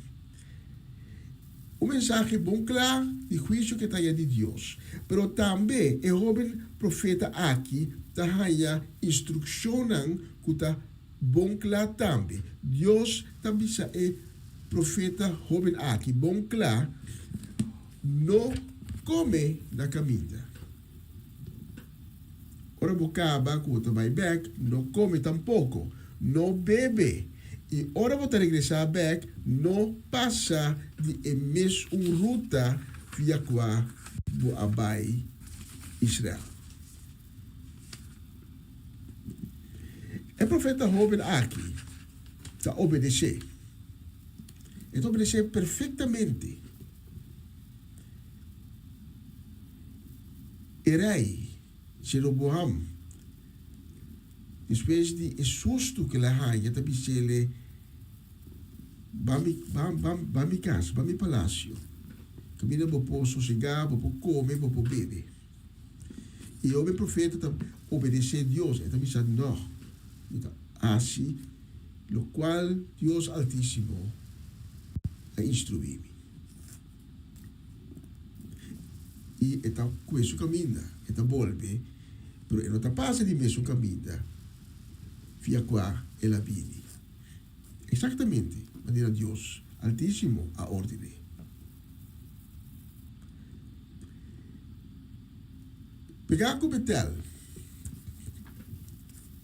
Un mensahe bon kla di huisio ke ta haña di Dios. Pero tambe e hóben profeta aki ta haña instrukshonnan ku ta bon kla tambe. Dios ta bisa e profeta hóben aki bon kla, No kome na kaminda. Ora bo kaba ku bo ta bai bèk, no kome tampoko. No bebe. I ora bo ta regresá bèk, no pasa di e mesun ruta via kua bo a bai Israel. E profeta hóben aki ta obedesé. E ta obedesé perfektamente. E rei Jeroboam, despues di e sustu ku el a haña, ta bis'el, Ban mi, ban, ban, ban mi kas, ban mi palasio, kaminda bo por sosegá, bo por kome, bo por bebe. I e hoben profeta ta obedesé Dios, e ta bisa, Nò, mi ta hasi lokual Dios Altísimo a instruí mi. I e ta kue su kaminda, e ta bolbe, pero e no ta pasa di mesun kaminda via kua el a bini. Eksaktamente manera Dios Altísimo a ordené. Pegá ku Betel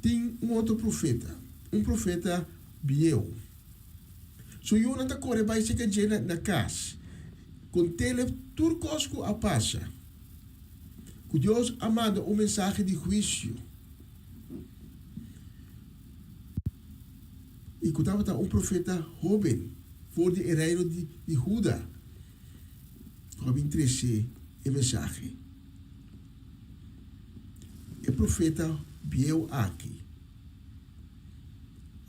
tin un otro profeta, un profeta bieu. Su yunan ta kore bai serka dje na kas, kont'el tur kos ku a pasa, ku Dios a manda un mensahe di huisio i ku tabata un profeta hóben for di e reino di Huda ku a bin trese e mensahe. E profeta bieu aki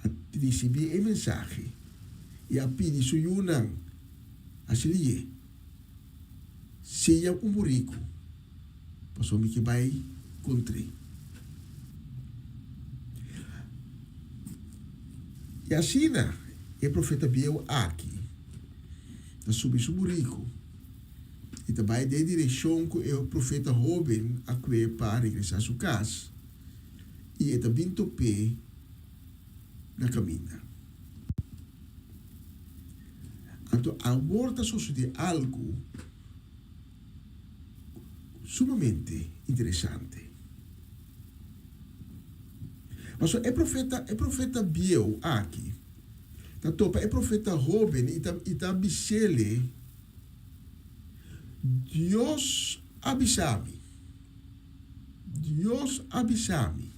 a risibí e mensahe i a pidi su yunan asili'é, Sea un buriku, pasobra mi ke bai kontr'é. I asina e profeta bieu aki ta subi su buriku i ta bai den e direkshon ku e profeta hóben a kue pa regresá su kas. i e ta bin top'é na kaminda. Anto awor ta sosodé algu sumamente interesante. Pasobra e profeta, e profeta bieu aki ta topa e profeta hóben i ta, i ta bis'ele, Dios a bisa mi. Dios a bisa mi,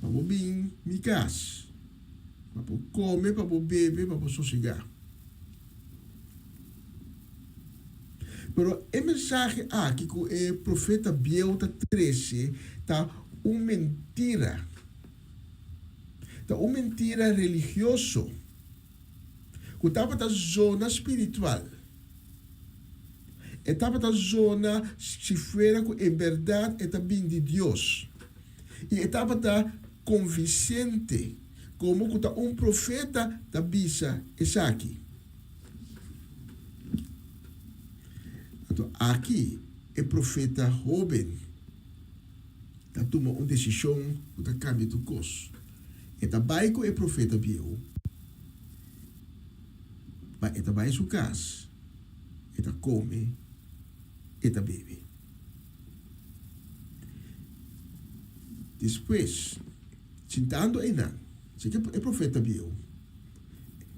Pa bo bin mi kas, pa bo kome, pa bo bebe, pa bo sosegá. Pero e mensahe aki ku e profeta bieu ta trese ta un mentira. Ta un mentira religioso ku tabata zona spiritual. E tabata zona si fuera ku en bèrdat e ta bin di Dios. I e tabata konvinsente komo ku ta un profeta ta bisa esaki. Anto aki e profeta hóben ta tuma un desishon ku ta kambia tur kos. E ta bai ku e profeta bieu, ma e ta bai su kas. E ta kome, e ta bebe. Despues, sintando einan, si ke e profeta bieu,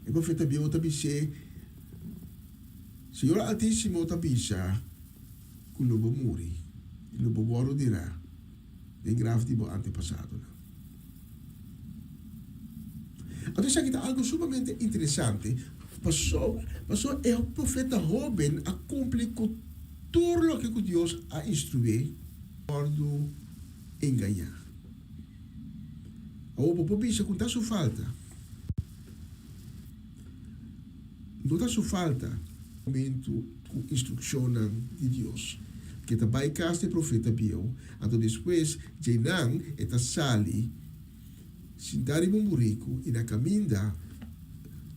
e profeta bieu ta bis'é, Señor Altísimo ta bisa ku lo bo muri i lo bo wòrdu dirá den graf di bo antepasadonan. Anto esaki ta algu sumamente interesante, pasobra pasobra e profeta hóben a kumpli ku tur loke ku Dios a instrué. Wòrdu engañá. Awor bo por bisa ku ta su falta. No ta su falta. Momentu ku instrukshonnan di Dios. Ke ta bai kas di e profeta bieu, anto despues djeinan e ta sali sintá riba un buriku i na kaminda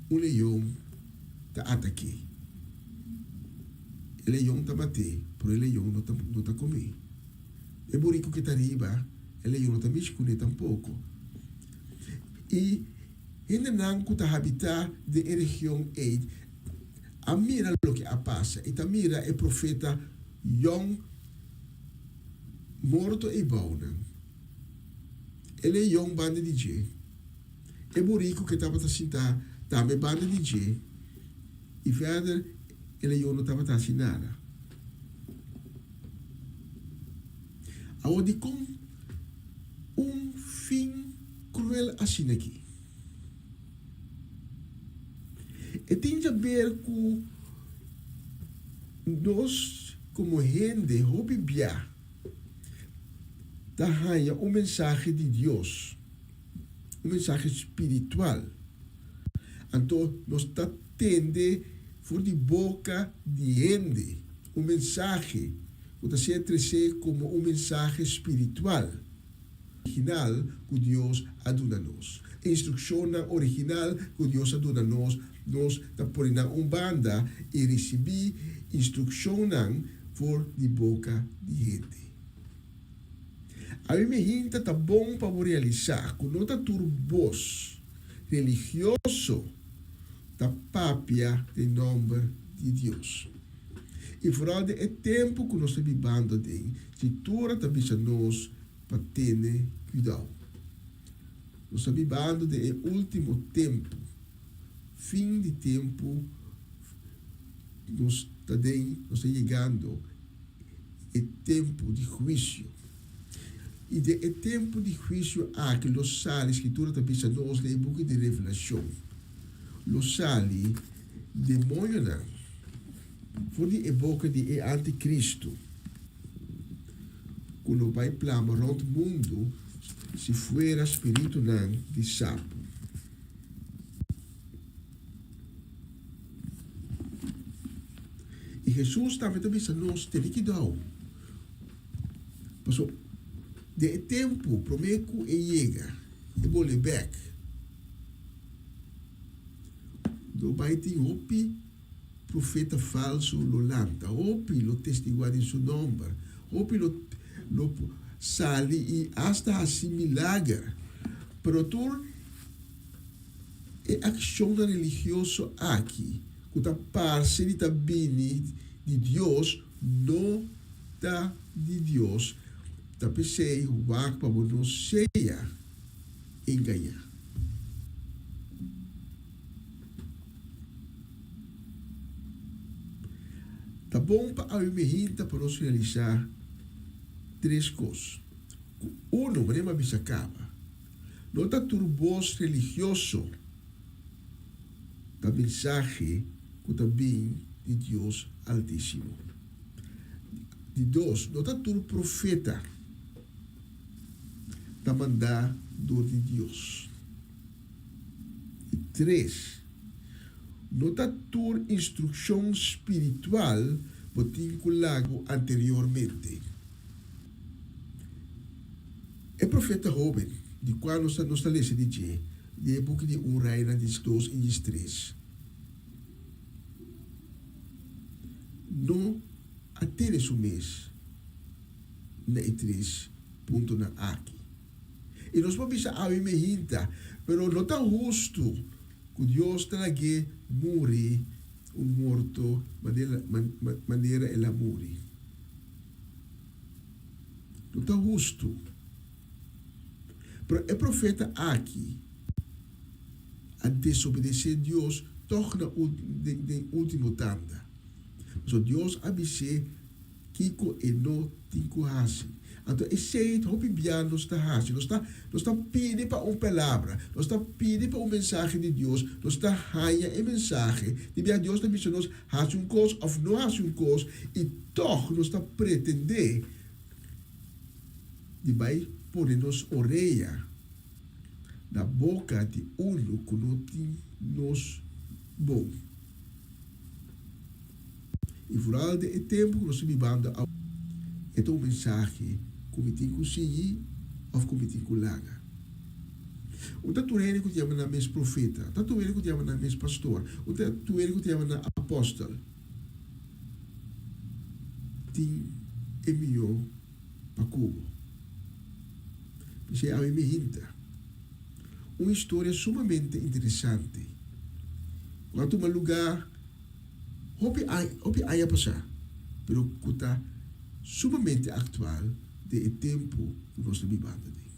un leon ta atak'é. E leon ta mat'é, pero e leon no ta no ta kom'é. E buriku ke ta riba e leon no ta mishi kuné tampoko. I Hendenan ku ta habitá den e region ei a mira loke a pasa i ta mira e profeta yòn morto ei bounan. E leon banda di dje, e buriku ku e tabata sintá tambe banda di dje, i verder e leon no tabata hasi nada. Awor dikon un fin Cruel asina aki. E tin djaber cu nos como hende hopi bia ta haña un mensahe di Dios, un mensahe spiritual. Anto nos ta tende for di boca di hende un mensahe cu ta ser trece como un mensahe spiritual. Original ku Dios a duna nos. E instrukshonnan original ku Dios a duna nos, nos ta pone nan un banda i risibí instrukshonnan for di boka di hende. Ami mi hinta ta bon pa bo realisá ku no ta tur bos religioso ta papia den nòmber di Dios. I foral den e tempu ku nos ta bibando aden, Skritura ta bisa nos pa tene kuidou. Nos ta bibando den e último tempu, fin di tempu nos ta den, nos ta yegando e tempu di huisio. I den e tempu di huisio aki lo sali, Skritura ta bisa nos den e buki di Revelashon, lo sali demoñonan for di e boka di e antikristu ku lo bai plama rònt mundu si fuera spiritunan di sapu. I Hesus tambe ta bisa nos tene kidou, pasobra den e tempu promé ku e yega, e bole bèk, lo bai tin hopi Profeta falsu lo lanta, hopi lo testiguá den su nòmber, hopi lo lo sali i asta hasi milager. Pero tur e akshonnan religioso aki ku ta parse di ta bini di Dios no ta di Dios, ta p'esei wak pa bo no sea engañá. Ta bon pa awe mehinta pa nos realisá tres kos. Ku unu, manera mi a bisa kaba, no ta tur bos religioso ta mensahe ku ta bin di Dios Altísimo. Di dos, no ta tur profeta ta mandá dor di Dios. I tres, no ta tur instrukshon spiritual bo tin ku laga bo anteriormente. E profeta hóben di kua nos ta nos ta lesa di dje den e buki di Un Reinan diesdos i diestres no a tene su mes na e tres puntonan aki. I nos por bisa awe mehinta, pero no ta hustu ku Dios ta lag'é muri. Un morto manera el a muri. No ta hustu. Pero e profeta aki a desobedesé Dios tòg na den último tanda. Pasobra Dios a bis'é kiko e no tin ku hasi. Anto esei hopi bia nos ta hasi. Nos ta nos ta pidi pa un palabra, nos ta pidi pa un mensahe di Dios, nos ta haña e mensahe. Di bia Dios ta bisa nos hasi un kos òf no hasi un kos i tòg nos ta pretendé di bai pone nos orea na boka di unu ku no tin nos bon. I foral den e tempu ku nos ta bibando awe, e ta un mensahe ku mi tin ku sigui òf ku mi tin ku laga. Un ta tur hende ku ta yama nan mes profeta, ta tur hende ku ta yama nan mes pastor, un ta tur hende ku ta yama nan apòstel tin e mihó pa ku bo. P'esei awe mi hinta un historia sumamente interesante ku a tuma lugá. Hopi hopi aña pasá, pero ku ta sumamente aktual den e tempu ku nos ta bibando aden.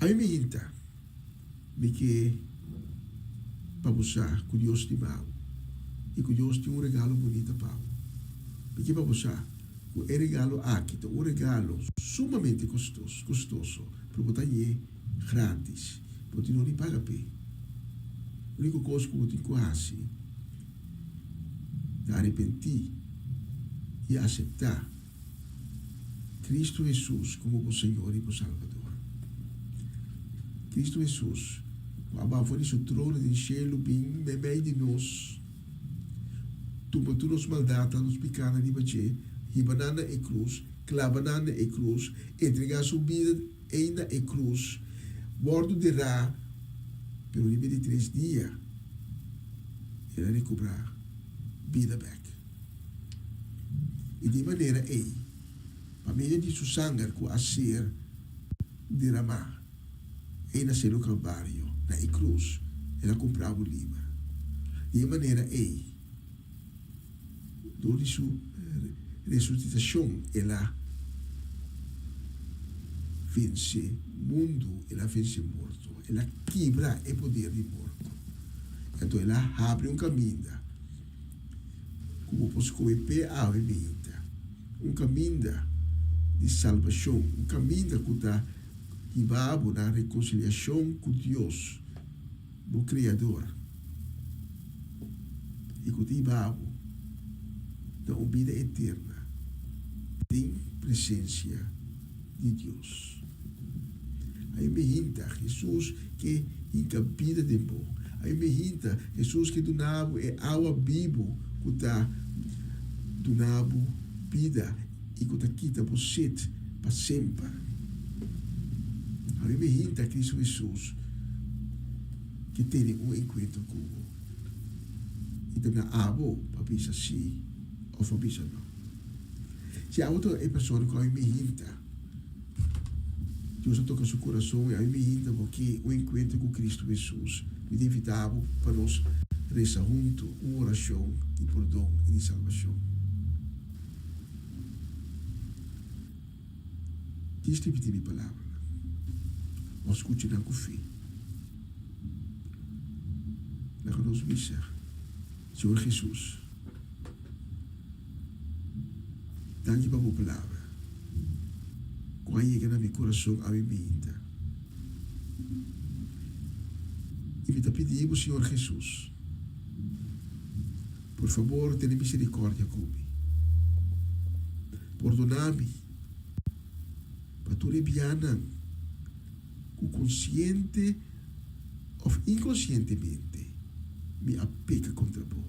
Ami mi hinta, mi ke pa bo sa ku Dios stima bo i ku Dios tin un regalo bunita pa bo. Mi ke pa bo sa ku e regalo aki ta un regalo sumamente kostoso, pero bo ta hañ'é Gratis. Bo tin no di paga p'e. Úniko kos ku bo tin ku hasi ta arepentí i aseptá Kristu Hesus komo bo Señor i bo Salbador. Kristu Hesus, ku a baha for di su trono den shelu bin meimei di nos, tuma tur nos maldatnan, nos pikánan riba dje, hiba nan na e krus, klaba nan na e krus, entregá su bida, Ei na e krus wòrdu derá, pero riba di tres dia el a rekubrá bida bèk. I di e manera ei, pa medio di su sanger ku a ser deramá ei na Seru Kalvario, na e krus, el a kumprá bo liber. Di e manera ei, Dor di su resusitashon el a vense mundu, el a vense morto, el a kibra e poder di morto. Anto el a habri un kaminda ku bo por skohe p'e awe meinta, un kaminda di salbashon, un kaminda ku ta hiba bo na rekonsiliashon ku Dios. Bo Kreador i ku ta hiba bo na un bida eterna den presensia di Dios. Ai mi hinta, Hesus ke hinka bida den bo. Ai mi hinta, Hesus ke duna bo e awa bibu ku ta duna bo bida i ku ta kita bo set pa semper. Ami mi hinta Cristo Hesus ke tene un enkuentro ku bo i ta na abo pa bisa si òf pa bisa no. Si abo ta e persona ku ami mi hinta, Dios a toka su kurason i ami mi hinta bo ke un enkuentro ku Cristo Hesus, mi ta invita bo pa nos resa huntu un orashon di pordon i di salbashon. Djis ripití mi palabranan. Bo skucha nan ku fe. Laga nos bisa, Señor Hesus, danki pa bo palabra ku a yega na mi kurason awe mainta. I mi ta pidi bo, Señor Hesus, Por fabor, tene misericordia cu mi. Pordona mi pa tur e bianan cu consciente of inconscientemente mi a peca contra bo.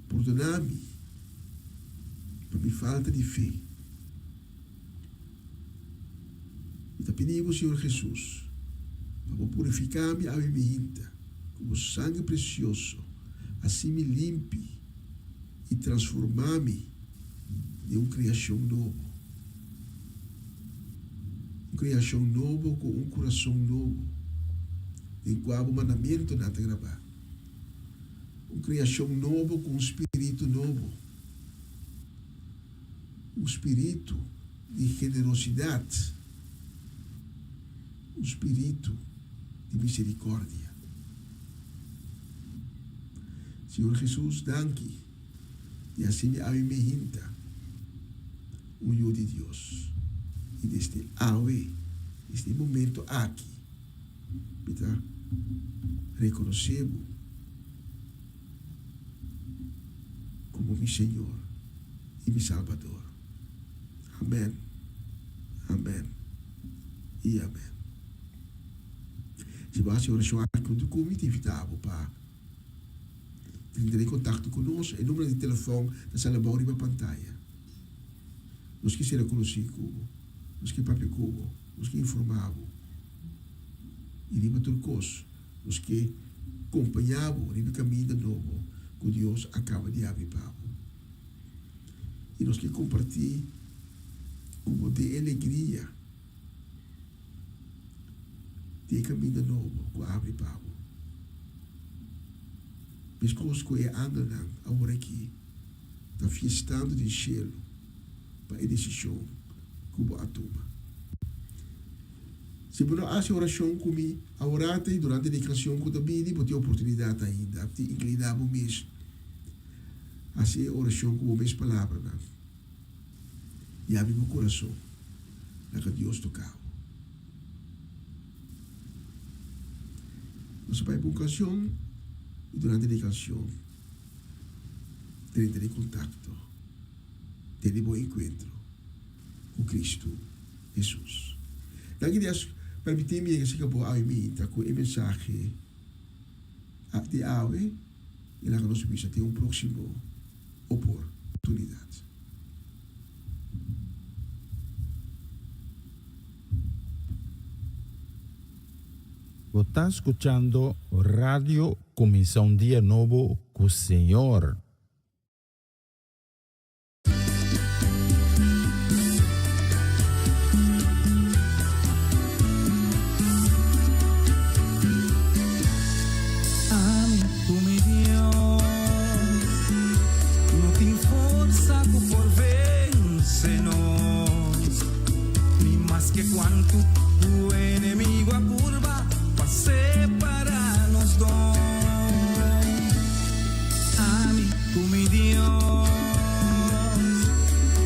Pordona mi pa mi falta di fe. Mi ta pidi bo, Señor Jesus, pa bo purifica mi awe mihinta cu bo sangre precioso, haci mi limpi y transforma mi den un creacion nobo. Un creacion nobo cu un curason nobo. Den kua bo mandamentunan ta grabá. Un kreashon nobo ku un spiritu nobo. Un spiritu di generosidat. Un spiritu di miserikòrdia. Señor Hesus, danki di hasi mi awe mi hinta un yu di Dios. I desde awe, desde e momento aki, Mi ta rekonosé bo komo mi Señor i mi Salbador. Amèn, amèn i amèn. Si bo hasi orashon aki huntu ku mi, ta invitá bo pa drenta den kontakto ku nos. E numero di telefòn ta sali abou riba pantaya. Nos ke sera konosí ku bo, nos ke papia ku bo, nos ke informá bo. I riba tur kos, nos ke kompañá bo riba e kaminda nobo ku Dios a kaba di habri pa bo. I nos ke kompartí ku bo den e alegria di e kaminda nobo ku a habri pa bo. Meskos ku e angelnan aworakí ta fiestando den shelu pa e desishon ku bo a tuma. Si bo no hasi orashon ku mi aworata i durante di e kanshon ku ta bini, bo tin oportunidat ainda di inkliná bo mes hasi e orashon ku bo mes palabranan. Yabri bo kurason, laga Dios toka bo. Nos a bai pa un kanshon i durante di e kanshon drenta den kontakto, tene bo enkuentro ku Kristu Hesus. Danki Dios permití mi yega serka bo awe minta ku e mensahe di awe i laga nos bisa tin un próksimo oportunidat. Bo ta skuchando Radio Kuminsá un Dia Nobo ku Señor. Ami ku mi Dios no tin forsa ku por vense nos, ni maske kuantu ku enemigo a purba pa separa nos dos. Ami ku mi Dios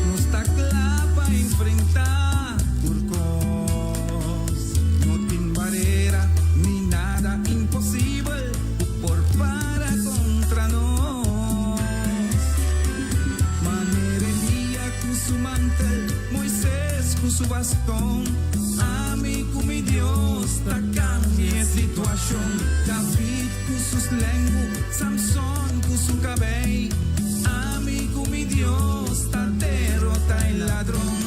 nos ta kla pa enfrentá tur kos. No tin barera ni nada imposibel ku por para kontra nos. Manera Elia ku su mantel, Moises ku su baston, ami ku mi Dios ta kambia e situashon. David Ku su slengu, Samson ku su kabei, Ami ku mi Dios ta derota e ladron.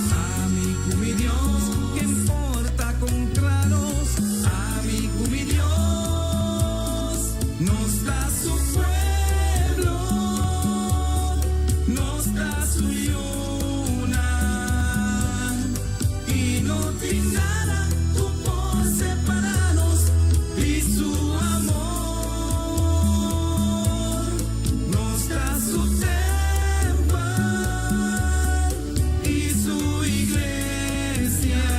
Ami ku mi Dios, ken por ta kontra nos? Ami ku mi Dios, nos ta su pueblo, nos ta su yunan, i no tin nada ku por separá nos. Di su amor nos ta su tempel i su iglesia,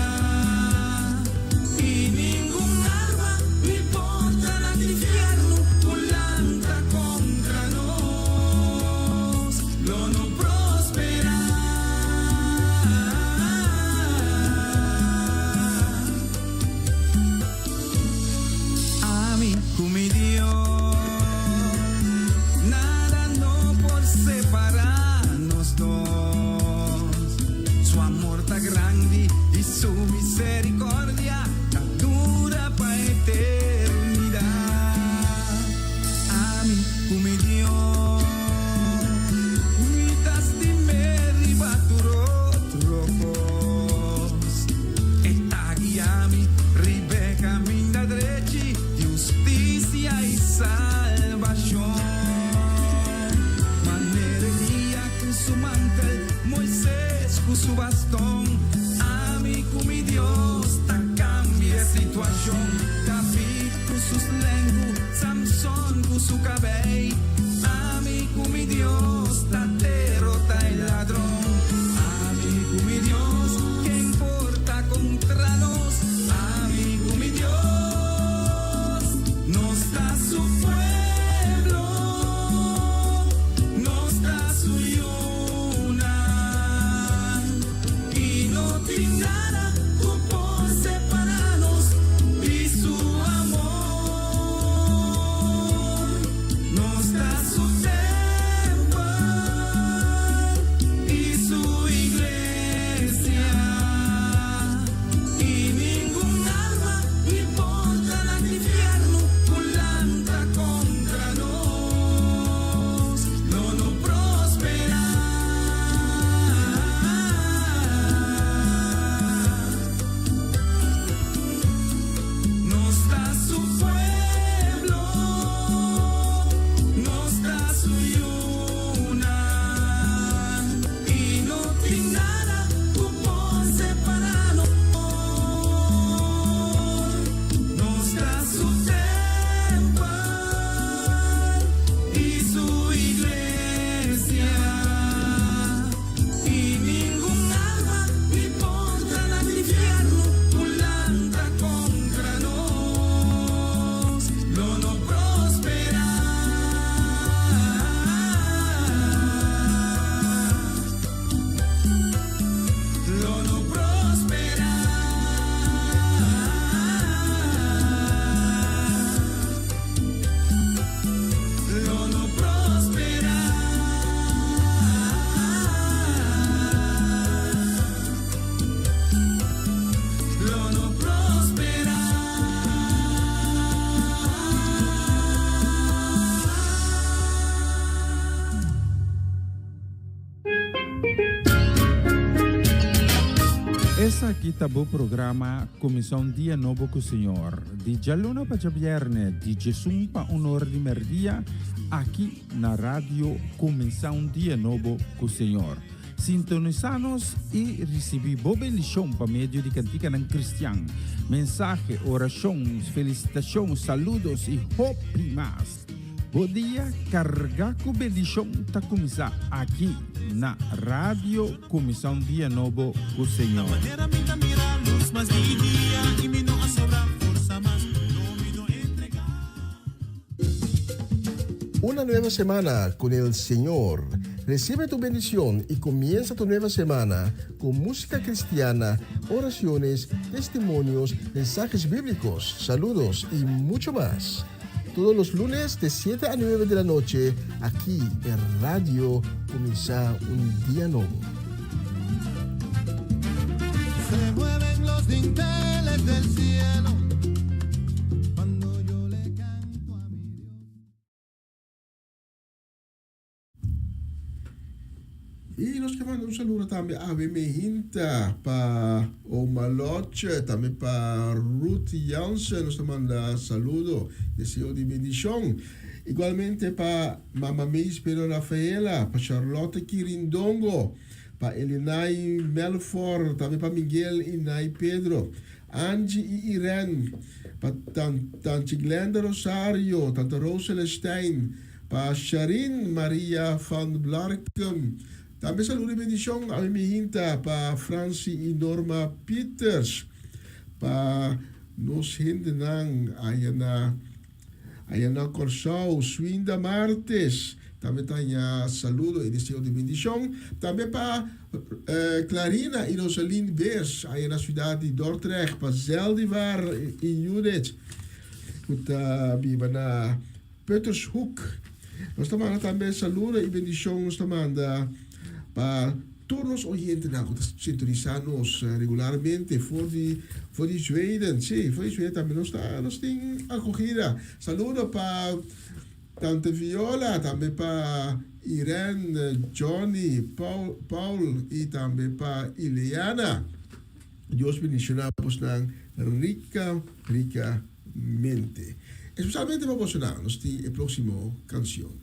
i ningun arma ni portanan di infierno ku lanta kontra nos lo no prosperá. Ami ku mi Dios, nada no por separá nos dos. Su amor ta grandi i su misericordia ta dura pa eternidad. Ami ku mi Dios, mi ta stim'é riba tur otro kos. E ta guia mi riba e kaminda drechi di hustisia i salbashon. Manera Elia ku su mantel, Moises ku su baston, ami ku mi Dios ta kambia e situashon. David. su kabei. Ami ku mi Dios ta derotá e ladron. Ami ku mi Dios, ken por ta kontra nos? Ami ku mi Dios, nos ta su pueblo, nos ta su yunan. I no tin nada ku por separá nos di su amor. Nos ta su tèmpel i su iglesia. I ningun arma ni portanan di infierno ku lanta kontra nos lo no prosperá. Nos ta su pueblo, nos ta su yunan. I no tin nada ku por separá nos. Nos ta su tèmpel i su iglesia. I ningun arma ni portanan di infierno ku lanta kontra nos lo no prosperá. Lo no prosperá. Lo no prosperá. Lo no prosperá. Esaki ta bo programa Kuminsá un Dia Nobo ku Señor, di djaluna pa djabièrnè, di djesun pa un or di mèrdia, aki na Radio Kuminsá un Dia Nobo ku Señor. Sintonisá nos i risibí bo bendishon pa medio di kantikanan kristian, mensahe, orashon, felisitashon, saludos i hopi mas. Bo dia kargá ku bendishon ta kuminsá aki na Radio Kuminsá un Dia Nobo ku Señor. Una nueva semana con el Señor. Recibe tu bendición y comienza tu nueva semana con música cristiana, oraciones, testimonios, mensajes bíblicos, saludos y mucho más. Todos los lunes de 7 a 9 de la noche, aquí en Radio Cuminsa un Dia Nobo. Se mueven los dinteles del cielo cuando yo le canto a mi Dios. I nos ke manda un saludo tambe a Awe Mehinta, pa Oma Lotje, tambe pa Ruth Jansen nos ta manda saludo, deseo di bendishon. Igualmente pa Mama Meis Pedro Rafaela, pa Charlotte Kirindongo, pa Elinai Melfor, tambe pa Miguel i Nai Pedro, Angie i Irene, pa Tanchi Glenda Rosario, Tanta Rose Celestijn, Pa Sharin Maria van Blarkum. Tambe saludo y bendicion a mi mihinta pa Franci y Norma Pieters. Pa nos hendenan aya na aya na Corsou, Swinda Martes. Tambe ta haña saludo y deseo di bendicion. Tambe pa Clarina y Rosaline Beers aya na ciudad di Dordrecht. Pa Zeldivar y Judith cu ta biba na Puttershoek. Nos ta manda tambe saludo y bendicion nos ta manda pa tur nos oyentenan cu ta sintonisa nos regularmente for di for di Zweden. Si, for di Zweden tambe nos ta nos tin acogida. Saludo pa Tante Viola, tambe pa Irene, Johnny, Paul, Paul y tambe pa Ileana. Dios bendiciona bosnan rica ricamente. Especialmente pa bosonan nos tin e proximo cancion.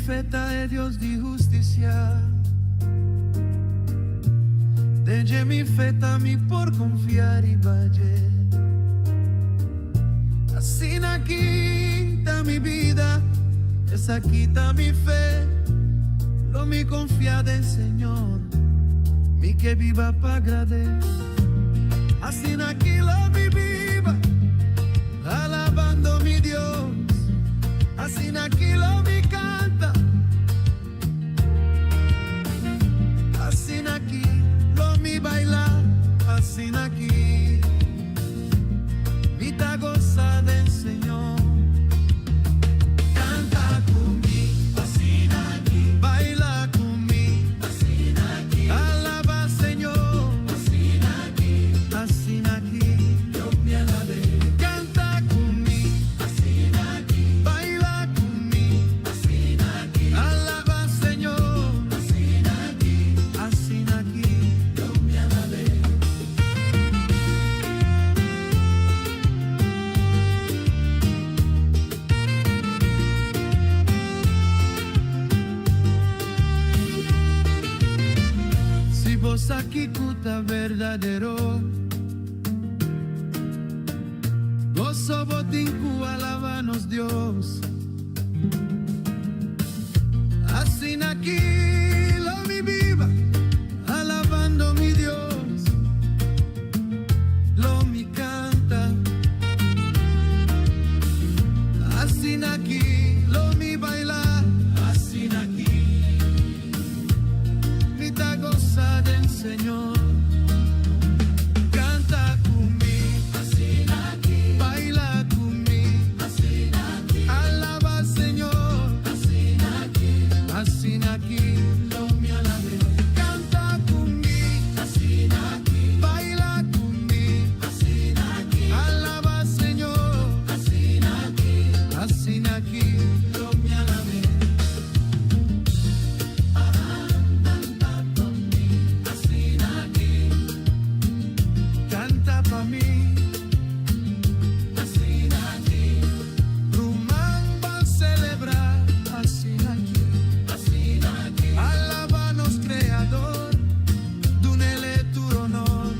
Fe ta e Dios di hustisia. Den dje mi fe ta mi por konfia riba dje. Asina aki ta mi bida, esaki ta mi fe. Lo mi konfia den Señor, mi ke biba pa agrad'é. Asina aki lo mi biba, alabando mi Dios. Asina aki lo mi kanta. Asina aki lo mi baila, asina aki mi ta gosa den Señor. Kanta ku mi, asina aki, baila ku mi, asina aki, alabá Señor, asina aki, asina aki, lo mi alab'é. Kanta ku mi, asina aki, baila ku mi, asina aki, alabá Señor, asina aki, asina aki, lo mi alab'é. Si bo sa kiko ta berdadero, goso bo tin ku alabá nos Dios. Asina aki lo mi biba, alabando mi Dios. Lo mi kanta. Asina aki lo mi baila, asina aki mi ta gosa den Señor. Kanta ku mi, asina aki, baila ku mi, asina aki, alabá Señor, asina aki, asina aki, lo mi alab'é. Kanta ku mi, asina aki, baila ku mi, asina aki, alabá Señor, asina aki, asina aki, lo mi alab'é. Kanta pa mi, asina aki, kanta pa mi, asina aki, Ruman ban selebrá, asina aki, asina aki, alabá nos Kreador, dun'É tur honor.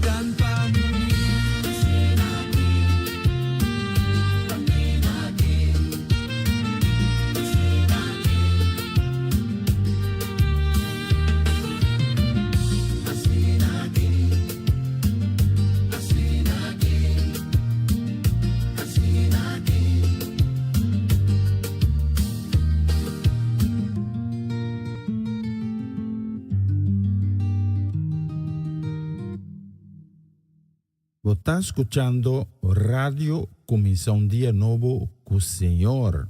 Kanta pa mi, asina aki, asina aki, asina aki, asina aki, asina aki, asina aki. Bo ta skuchando Radio Kuminsá un Dia Nobo ku Señor.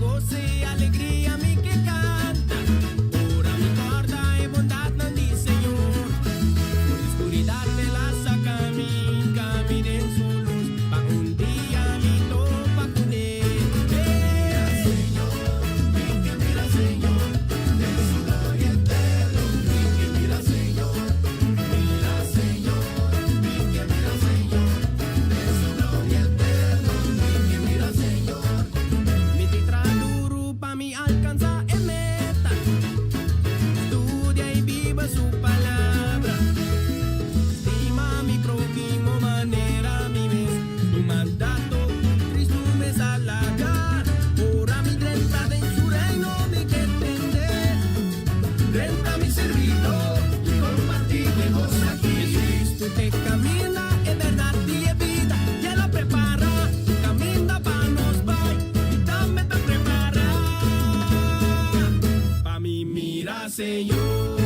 goso i alegria mi ke kanta, ora mi kòrda e bondatnan di Señor. For di skuridat El a saka mi, hinka mi den su lus, pa un dia mi topa kuné. Mira Señor, mi ke mira Señor, den su gloria eterno. Mi ke mira Señor, mira Señor, mi ke mira Señor, den su gloria eterno. Mi ke mira Señor. Mi tin traha duru pa mi alkansá e meta, studia i biba su palabra, stima mi próhimo manera mi mes, un mandato ku Kristu mes a laga. Ora mi drenta den su reino mi ke tende, drenta mi sirbidó i kompartí e gos aki. Jesucristo t'e kaminda, e bèrdat i e bida, i el a prepará kaminda pa nos bai, mi tambe ta prepará pa mi mira Señor.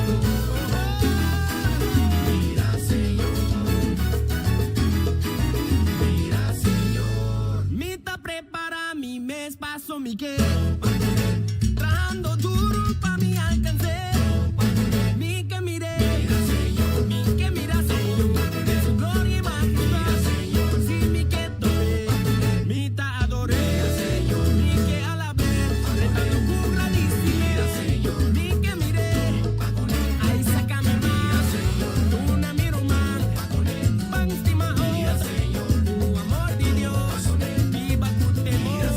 Mira Señor, mira Señor. Mi ta prepará mi mes paso mi ke, trahando duru pa mi alcans'é. Mi ke mir'é, mi ke mira Señor, den su gloria i majestad. Si mi ke top'é, mi ta ador'é. Mi ke alab'é, drentando ku gradisimentu. Mi ke mir'é, ai saka mi man, duna mi ruman, ban stima otro ku amor di Dios, biba ku temor,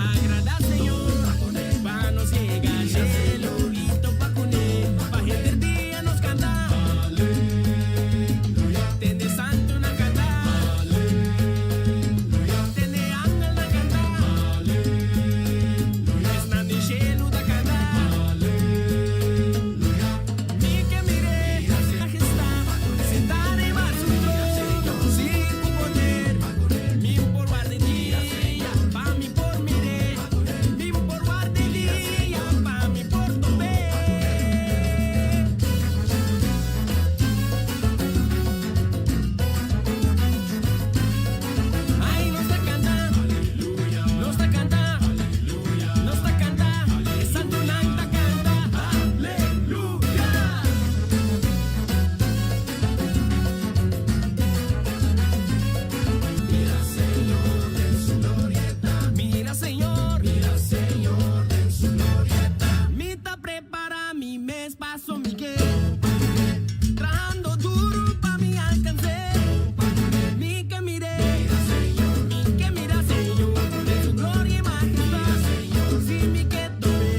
agradá Señor, pa nos yega shelu i topa kuné, pa henter dia nos kanta. Tende santunan kanta. Tende angelnan kanta. Esnan den shelu ta kanta. Mi ke mir'é, majestad, sentá riba su trono, sí, ku poder. Mi por warda e dia pa mi por mir'é. Mi por warda e dia pa mi por top'é. Ai, nos ta kanta, nos ta kanta, nos ta kanta, e santunan ta kanta, aleluya. Mira Señor den su glorieta, mira Señor, mira Señor den su glorieta. Mi ta prepara mi mes paso mi ke, trahando duru pa mi alcans'é. Mi ke mir'é, mi ke mira Señor, den su gloria i majestad. Si mi ke top'é,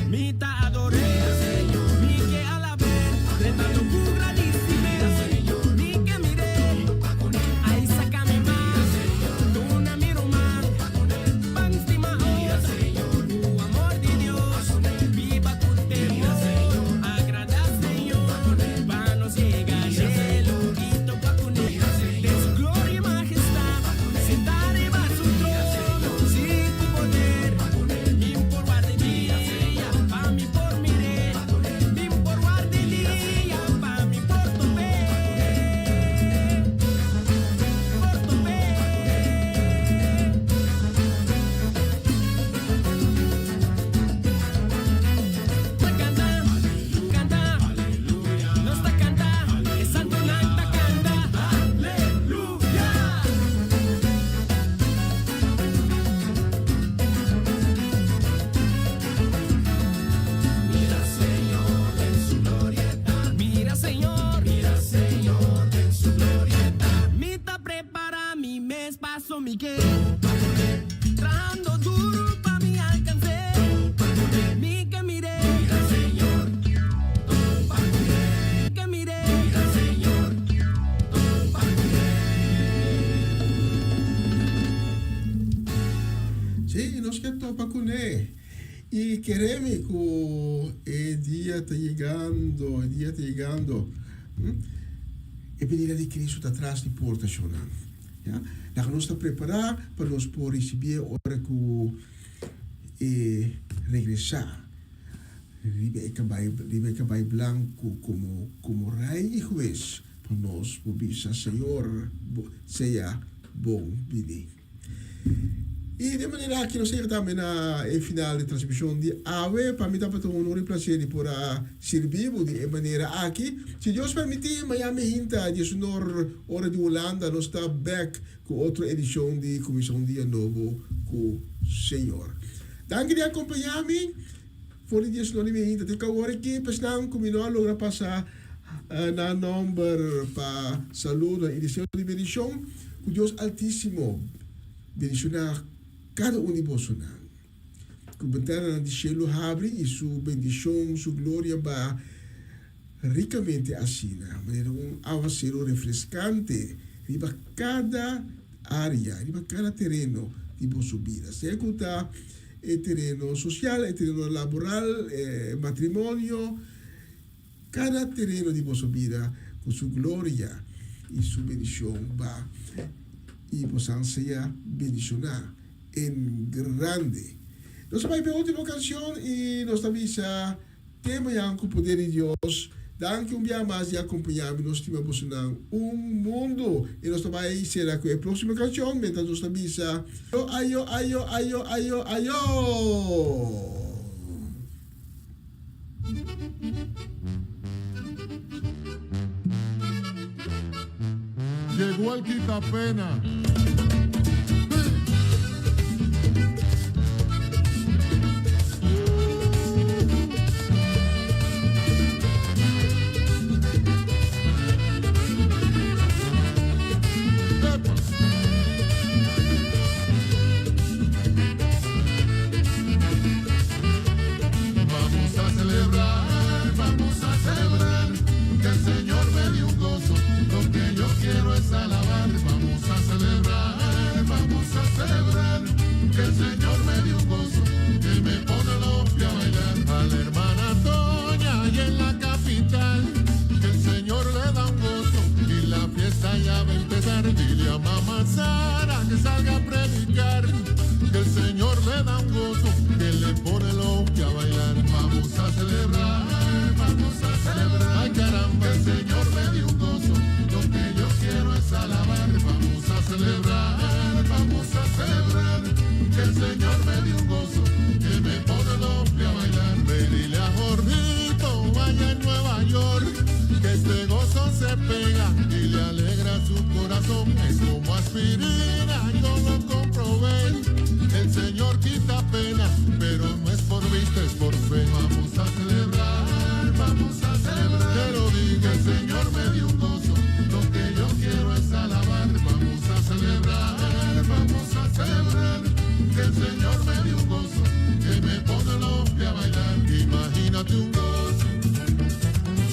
mi ta ador'é. Mi ke alab'é, drentando ku gradisimentu. Mi ke mir'é, ai saka mi man, duna mi ruman, ban stima otro ku amor di Dios, biba ku temor, agradá Señor, pa nos yega shelu i topa kuné, den su gloria i majestad, sentá riba su trono, sí, ku poder. Mi por warda e dia pa mi por mir'é, mi por warda e dia pa mi por top'é, por top'é. Ta kanta, kanta, nos ta kanta, e santunan ta kanta, aleluya. Mira Señor den su glorieta, mira Señor, mira Señor den su glorieta. Mi ta prepara mi mes paso mi ke, trahando duru pa mi alcans'é. Mi ke mir'é, mira Señor, mi ke mir'é, mira Señor. Sí, nos ke topa kuné. I kere mi ku e dia ta yegando, e dia ta yegando. E benida di Cristo ta tras di porta, shonnan. Ya, laga nos ta prepará pa nos por risibié ora ku e regresá riba e kabai, riba e kabai blanku komo, komo Rei i Hues, pa nos por bisa, Señor, sea bon bini. I di e manera aki nos yega tambe na e final di transmishon di awe. Pa mi tabata un honor i plaser di por a sirbi bo di e manera aki. Si Dios permití, mañan mehinta diesunor ora di Hulanda nos ta bèk ku otro edishon di Kuminsá un Dia Nobo ku Señor. Danki di akompañá mi for di diesunor di mehinta te ku awor aki. Pa esnan ku mi no a logra pasa nan nòmber pa saludo i deseo di bendishon, ku Dios Altísimo Bendishoná kada un di bosonan. Ku bentananan di shelu habri i su bendishon, su gloria baha rikamente asina, manera un awaseru refreskante riba kada área, riba kada tereno di boso bida, sea ku ta e tereno sosial, e tereno laboral, e matrimonio, Kada tereno di boso bida ku su gloria i su bendishon ba i bosan sea bendishoná en grande. Nos a bai p'e último kanshon i nos ta bisa te mañan ku poder di Dios. Danki un bia mas di akompañá mi. Nos stima bosonan un mundu i nos ta bai sera ku e próksimo kanshon mientras nos ta bisa ayo ayo ayo ayo ayo. Llegó el quitapena. Vamos a celebrar, vamos a celebrar que el Señor me dio un gozo. Lo que yo quiero es alabar. Vamos a celebrar, vamos a celebrar que el Señor me dio un gozo que me pone los pies a bailar. A la hermana Toña y en la capital que el Señor le da un gozo y la fiesta ya va a empezar. Dile a mamá Sara que salga a predicar que el Señor le da un gozo que le pone los pies a bailar. Vamos a celebrar, vamos a celebrar. Ay caramba, el Señor me dio un gozo. Lo que yo quiero es alabar. Vamos a celebrar, vamos a celebrar. Que el Señor me dio un gozo que me pone los pies a bailar. Ve dile a Jorgito allá en Nueva York que este gozo se pega y le alegra su corazón. Es como aspirina, yo lo comprobé. El Señor quita pena, pero no es por vista, es por fe. Vamos a celebrar, vamos a celebrar. Te lo digo, el Señor me dio un gozo. Lo que yo quiero es alabar. Vamos a celebrar, vamos a celebrar. Que el Señor me dio un gozo, que me pone los pies a bailar. Imagínate un gozo,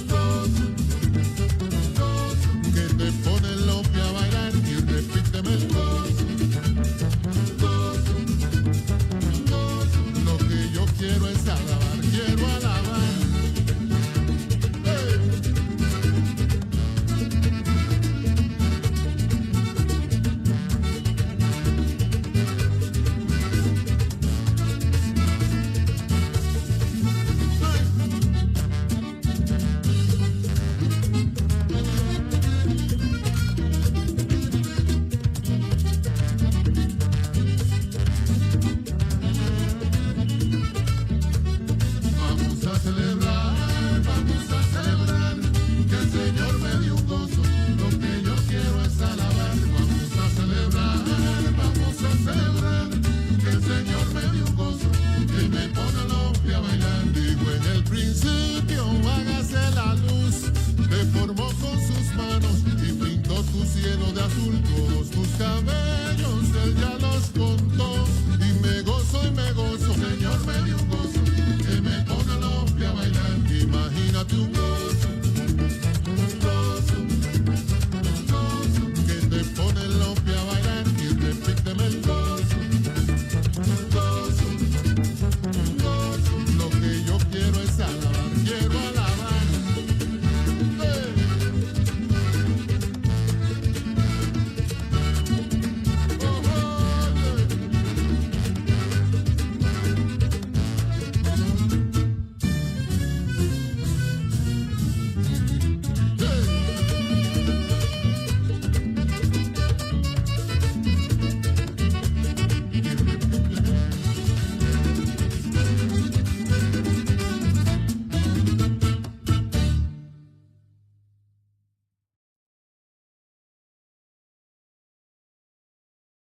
gozo, gozo, que te pone los pies a bailar y repíteme el gozo, gozo, gozo. Lo que yo quiero es alabar, quiero alabar. ¡Hey! Vamos a celebrar, vamos a celebrar que el Señor me dio un gozo. Lo que yo quiero es alabar. Vamos a celebrar, vamos a celebrar que el Señor me dio un gozo que me pone los pies a bailar. Digo en el principio, hágase la luz. Te formó con sus manos y pintó tu cielo de azul. Todos tus cabellos él ya los contó. Y me gozo y me gozo, Señor me dio un gozo que me pone los pies a bailar. Imagínate un